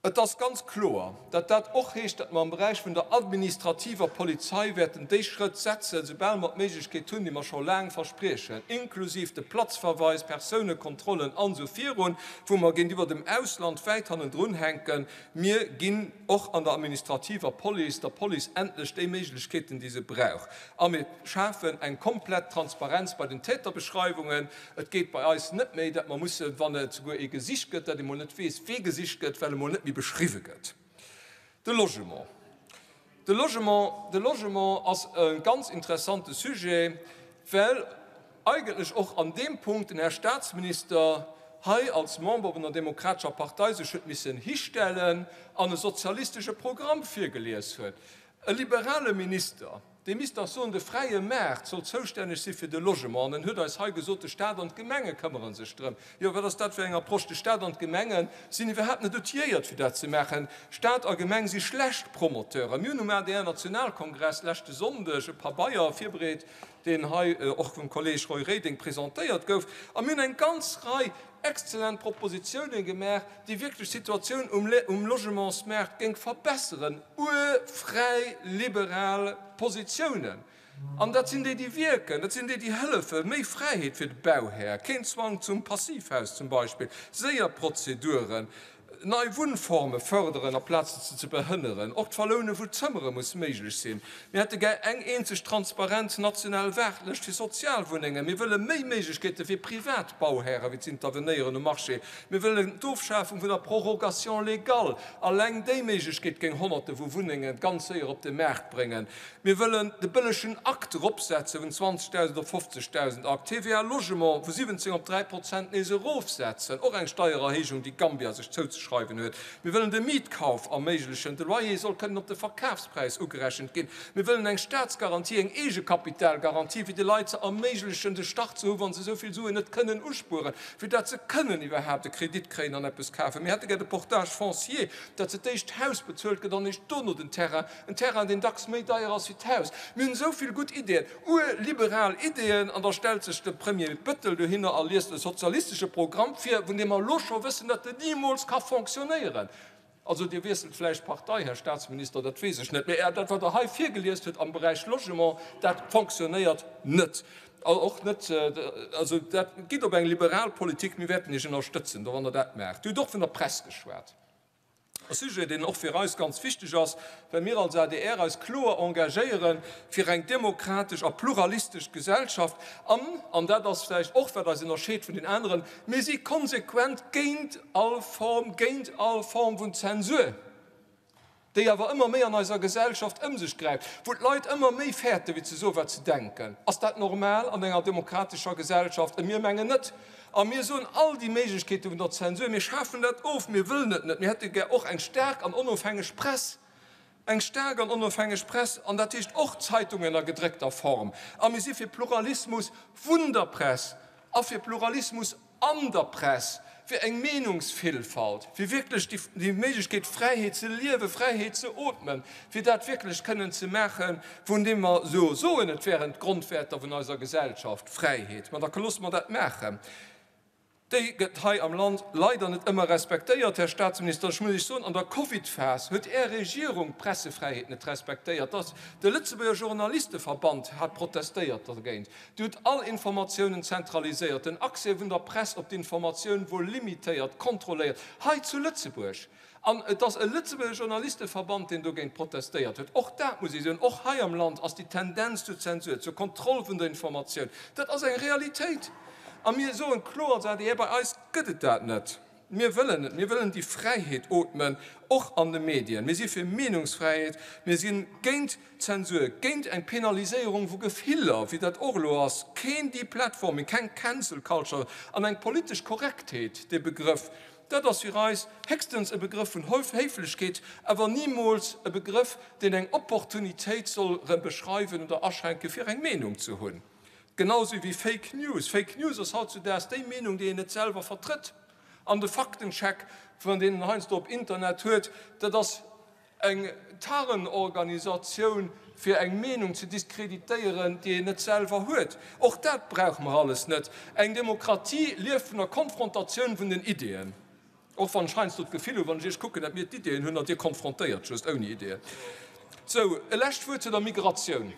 Et ass ganz kloer, datt dat och heescht, datt mer am Beräich vun der administrativer Polizei wäerten déi Schrëtt setzen, soubal mer d'Méiglechkeet hunn, déi mer scho laang verspriechen, inklusiv de Platzverweis, Persounekontrollen an esou virun, wou mer géintiwwer dem Ausland wäit hannendrun hänken. Mir ginn och an der administrativer Police der Police endlech déi Méiglechkeeten, déi se brauch. A mir schafen eng komplett Transparenz bei den Täterbeschreiwungen. Et geet bei eis net méi, datt mer mussen, wann et souguer ee gesicht gëtt, datt ee mol net weess, wee gesicht gëtt, well e mol net méi beschriwwe gëtt. De Logement. De Logement, de Logement ass e ganz interessante Sujet, well eigentlech och an deem Punkt den Här Statsminister hei als Member vun der Demokratescher Partei sech huet missen histellen an e sozialistesche Programm virgelies huet. E liberale Minister. Dee misst dach soen, de fräie Maart soll zoustänneg si fir de Logement. An en huet eis hei gesot, de Staat an d'Gemenge këmmere sech drëm. Jo, wat ass dat fir eng Approche? De Staat an d'Gemenge sinn iwwerhaapt net outilléiert, fir dat ze maachen. Staat a Gemeng si schlecht Promoteuren. Mir hunn um ADR-Nationalkongress leschte Sonndeg e Pabeier virbereet, deen hei och vum Kolleeg Roy Reding presentéiert gouf, a mir hunn eng ganz Rei exzellent Propositionen gemaach, déi wierklech d'Situatioun um Logementsmaart géing verbesseren, urfräi liberal Positionen. An dat sinn déi, déi wierken, dat sinn déi, déi hëllefen, méi Fräiheet fir de Bauhär, keen Zwang zum Passivhaus zum Beispill, séier Prozeduren, Nei Wunnforme fërderen aplaz se ze behënneren. Och d'Verloune vu Zëmmere muss méiglech sinn. Mir hätte gär eng eenzeg transparent national Waartlëscht fir Sozialwunnengen. Mir wëlle méi Méiglechkeete fir privat Bauhäre fir z'intervenéieren um Marché. Mir wëllen d'Ofschafung vun der Prorogation légale. Alleng déi Méiglechkeet géing Honnerte vu Wunnenge ganz séier op de Maart bréngen. Mir wëllen de bëllegen Akt eropsetze vun 20.000 op 50.000 Akt, d'TVA Logement vu 17 op 3 Prozent nees erofsetzen, och eng Steiererhéijung, déi Gambia sech zouzeschreiwen huet. Mir wëllen de Mietkauf erméiglechen, de Loyer soll kënnen op de Verkafspräis ugerechent ginn. Mir wëllen eng Staatsgarantie, eng Eegekapitalgarantie, fir de Leit ze erméiglechen, de Start ze hu wa se esou vill Suen net kënnen uspueren, fir dat se kënnen iwwerhaapt e Kredit kréien an eppes kafen. Mir hätte gär de Portage foncier, dat se d'éischt d'Haus bezuelt gëtt an eréischt dono den Terrain. En Terrain, deen dacks méi deier ass wéi d'Haus. Mir hunn esou vill gutt Ideeën, urliberal Ideeën, an da stellt sech de Premier Bettel dohinner a liest e sozialistesche Programm vir, vun deem mer elo scho wëssen, datt en nimools ka fonctionnéieren. Also Dir wiesselt vläicht Partei, Här Statsminister, dat weess ech net, mä dat, wat Der hei virgeliest hutt am Beräich Logement, dat fonctionnéiert net. Och net, also dat geet op eng liberal Politik. Mir wäerten Iech ënnerstëtzen do, wann Der dat maacht. Dir hutt och vun der Press geschwat. E Sujet, deen och fir eis ganz wichteg ass, well mir als adr eis kloer engagéiere fir eng demokratesch a pluralistesch Gesellschaft an, an dat ass vläicht och, wat eis ënnerscheet vun den aneren, mir si konsequent géint all Form, géint all Form vun Zensur, déi awer ëmmer méi an eiser Gesellschaft ëm sech gräift, wou d'Leit ëmmer méi fäerte wéi ze soen, wat se denken. Ass dat normal an enger demokratescher Gesellschaft? Mir mengen net. A mir soen, all déi Méiglechkeete vun der Zensur, mir schafen dat of, mir wëllen et net. Mir hätte gär och eng staark an onofhängeg Press, eng staark an onofhängeg Press, an dat heescht och Zeitungen a gedréckter Form. A mir si fir Pluralismus vun der Press a fir Pluralismus an der Press, fir eng Meenungsvillfalt, fir wierklech déi Méiglechkeet, Fräiheet ze liewen, Fräiheet ze ootmen, fir dat wierklech kënnen ze maachen, vun deem mer jo soen, et wären d'Grondwäerter vun eiser Gesellschaft, Fräiheet, ma da loosse mer dat maachen. Déi gëtt hei am Land leider net ëmmer respektéiert, Här Statsminister. Ech muss Iech soen, an der Covidphas huet Är Regierung d'Pressefräiheet net respektéiert. Dass de Lëtzebuerger Journalisteverband hat protestéiert dergéint. Dir hutt all Informatiounen zentraliséiert, den Accès vun der Press op d'Informatioun wor limitéiert, kontrolléiert, hei zu Lëtzebuerg. An et ass e Lëtzebuerger Journalisteverband, deen dogéint protestéiert huet. Och dat muss ee soen, och hei am Land ass déi Tendenz zur Zensur, zur Kontroll vun der Informatioun, dat ass eng Realitéit. A mir soen kloer als adr, bei eis gëtt et dat net. Mir wëllen et, mir wëllen déi Fräiheet ootmen, och an de Medien. Mir si fir Meenungsfräiheet, mir si géint Zensur, géint eng Penaliséierung vu Gefiller, wéi dat och elo ass, keen Deplatforming, keng Cancel Culture an eng politesch Korrektheet, dee Begrëff, Dat ass fir eis héchstens e Begrëff vun Héiflechkeet, awer nimools e Begrëff, deen eng Opportunitéit soll beschreiwen oder aschränke fir eng Meenung ze hunn. Genau sou wéi Fake News. Fake News ass hautzudaags déi Meenung, déi een net selwer vertrëtt. An de Faktencheck, deen een heiansdo op Internet huet, dat ass Eng Tarnorganisatioun fir eng Meenung ze diskreditéieren, déi een net selwer huet, och dat brauche mer alles net. Eng Demokratie lieft vun der Konfrontatioun vun den Ideeën, och wann ech heiansdo d'Gefill hunn, wann ech Iech kucken, datt mir d'Ideeën hunn an Dir konfrontéiert just ouni Ideeën. Sou, e lescht Wuert zu der Migratioun.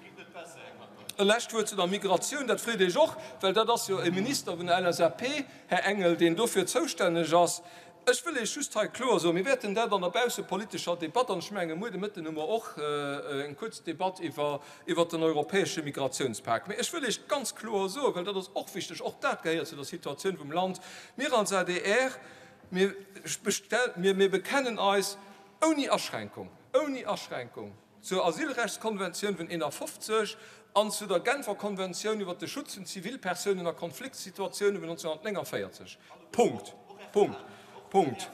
E lescht Wuert zu der Migratioun, dat freet Iech och, well dat ass jo e Minister vun der LSAP, Här Engel, deen dofir zoustänneg ass. Ech wëll Iech just hei kloer soen, mir wäerten dat an der baussepolitescher Debatt, an ech menge muer de Mëtten hu mer och eng kuerz Debatt iwwer iwwert den europäesche Migratiounspak, mä ech wëll Iech ganz kloer soen, well dat ass och wichteg, och dat gehéiert zu der Situatioun vum Land, mir als adr, mir mir bekennen eis ouni Aschränkung, ouni Aschränkung, zur Asylrechtskonventioun vun 51 an zu der Genfer Konventioun iwwer de Schutz vun Zivilpersounen a Konfliktsituatioune vun 1949. Punkt. Punkt. Punkt.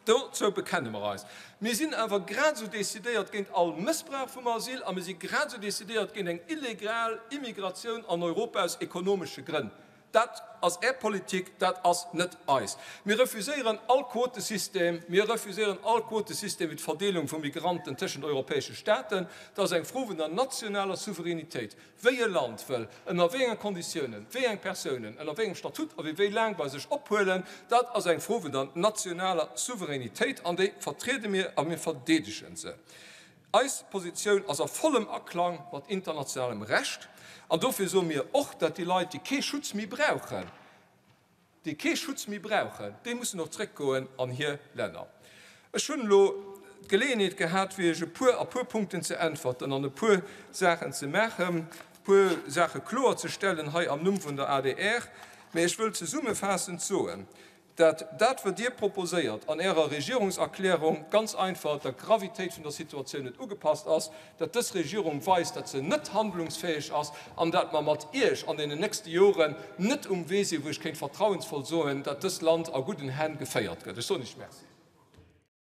Dozou bekenne mer eis. Mir sinn awer grad esou decidéiert géint all Mëssbrauch vum Asyl a mir si grad esou decidéiert géint eng illegal Immigratioun an Europa aus ekonomesche Grënn. Dat ass Är Politik, dat ass net eis. Mir refuséieren all Quotesystem. Mir refuséieren all Quotesystem wéi d'Verdeelung vu Migranten tëschent europäesche Staaten. Dat ass eng Fro vun der nationaler Souveränitéit. Wéi e Land wëll, ënner wéi enge Konditiounen, wéi eng Persounen, ënner wéi engem Statut a fir wéi laang bei sech ophuelen, dat ass eng Fro vun der nationaler Souveränitéit an déi vertriede mir a mir verdeedegen se. Eis Positioun ass a vollem Aklang mat internationalem Recht an dofir soe mir och, datt déi Leit, déi kee Schutz méi brauchen, déi kee Schutz méi brauchen, déi mussen och zréckgoen an hir Länner. Ech hunn elo d'Geleeënheet gehat, fir Iech e puer a puer Punkten ze äntwerten an e puer Saachen ze maachen, e puer Saache kloerzestellen hei am Numm vun der adr. Mä ech wëll zesummefaassend soen, dat dat, wat Dir proposéiert an Ärer Regierungserklärung, ganz einfach der Gravitéit vun der Situatioun net ugepasst ass, dat dës Regierung weist, dat se net handlungsfäeg ass an dat mer mat Iech an deenen nächste Joren net um Wee sinn, wou ech kéint vertrauensvoll soen, dat dës Land a gudden Hänn geféiert gëtt. Ech soen Iech Merci.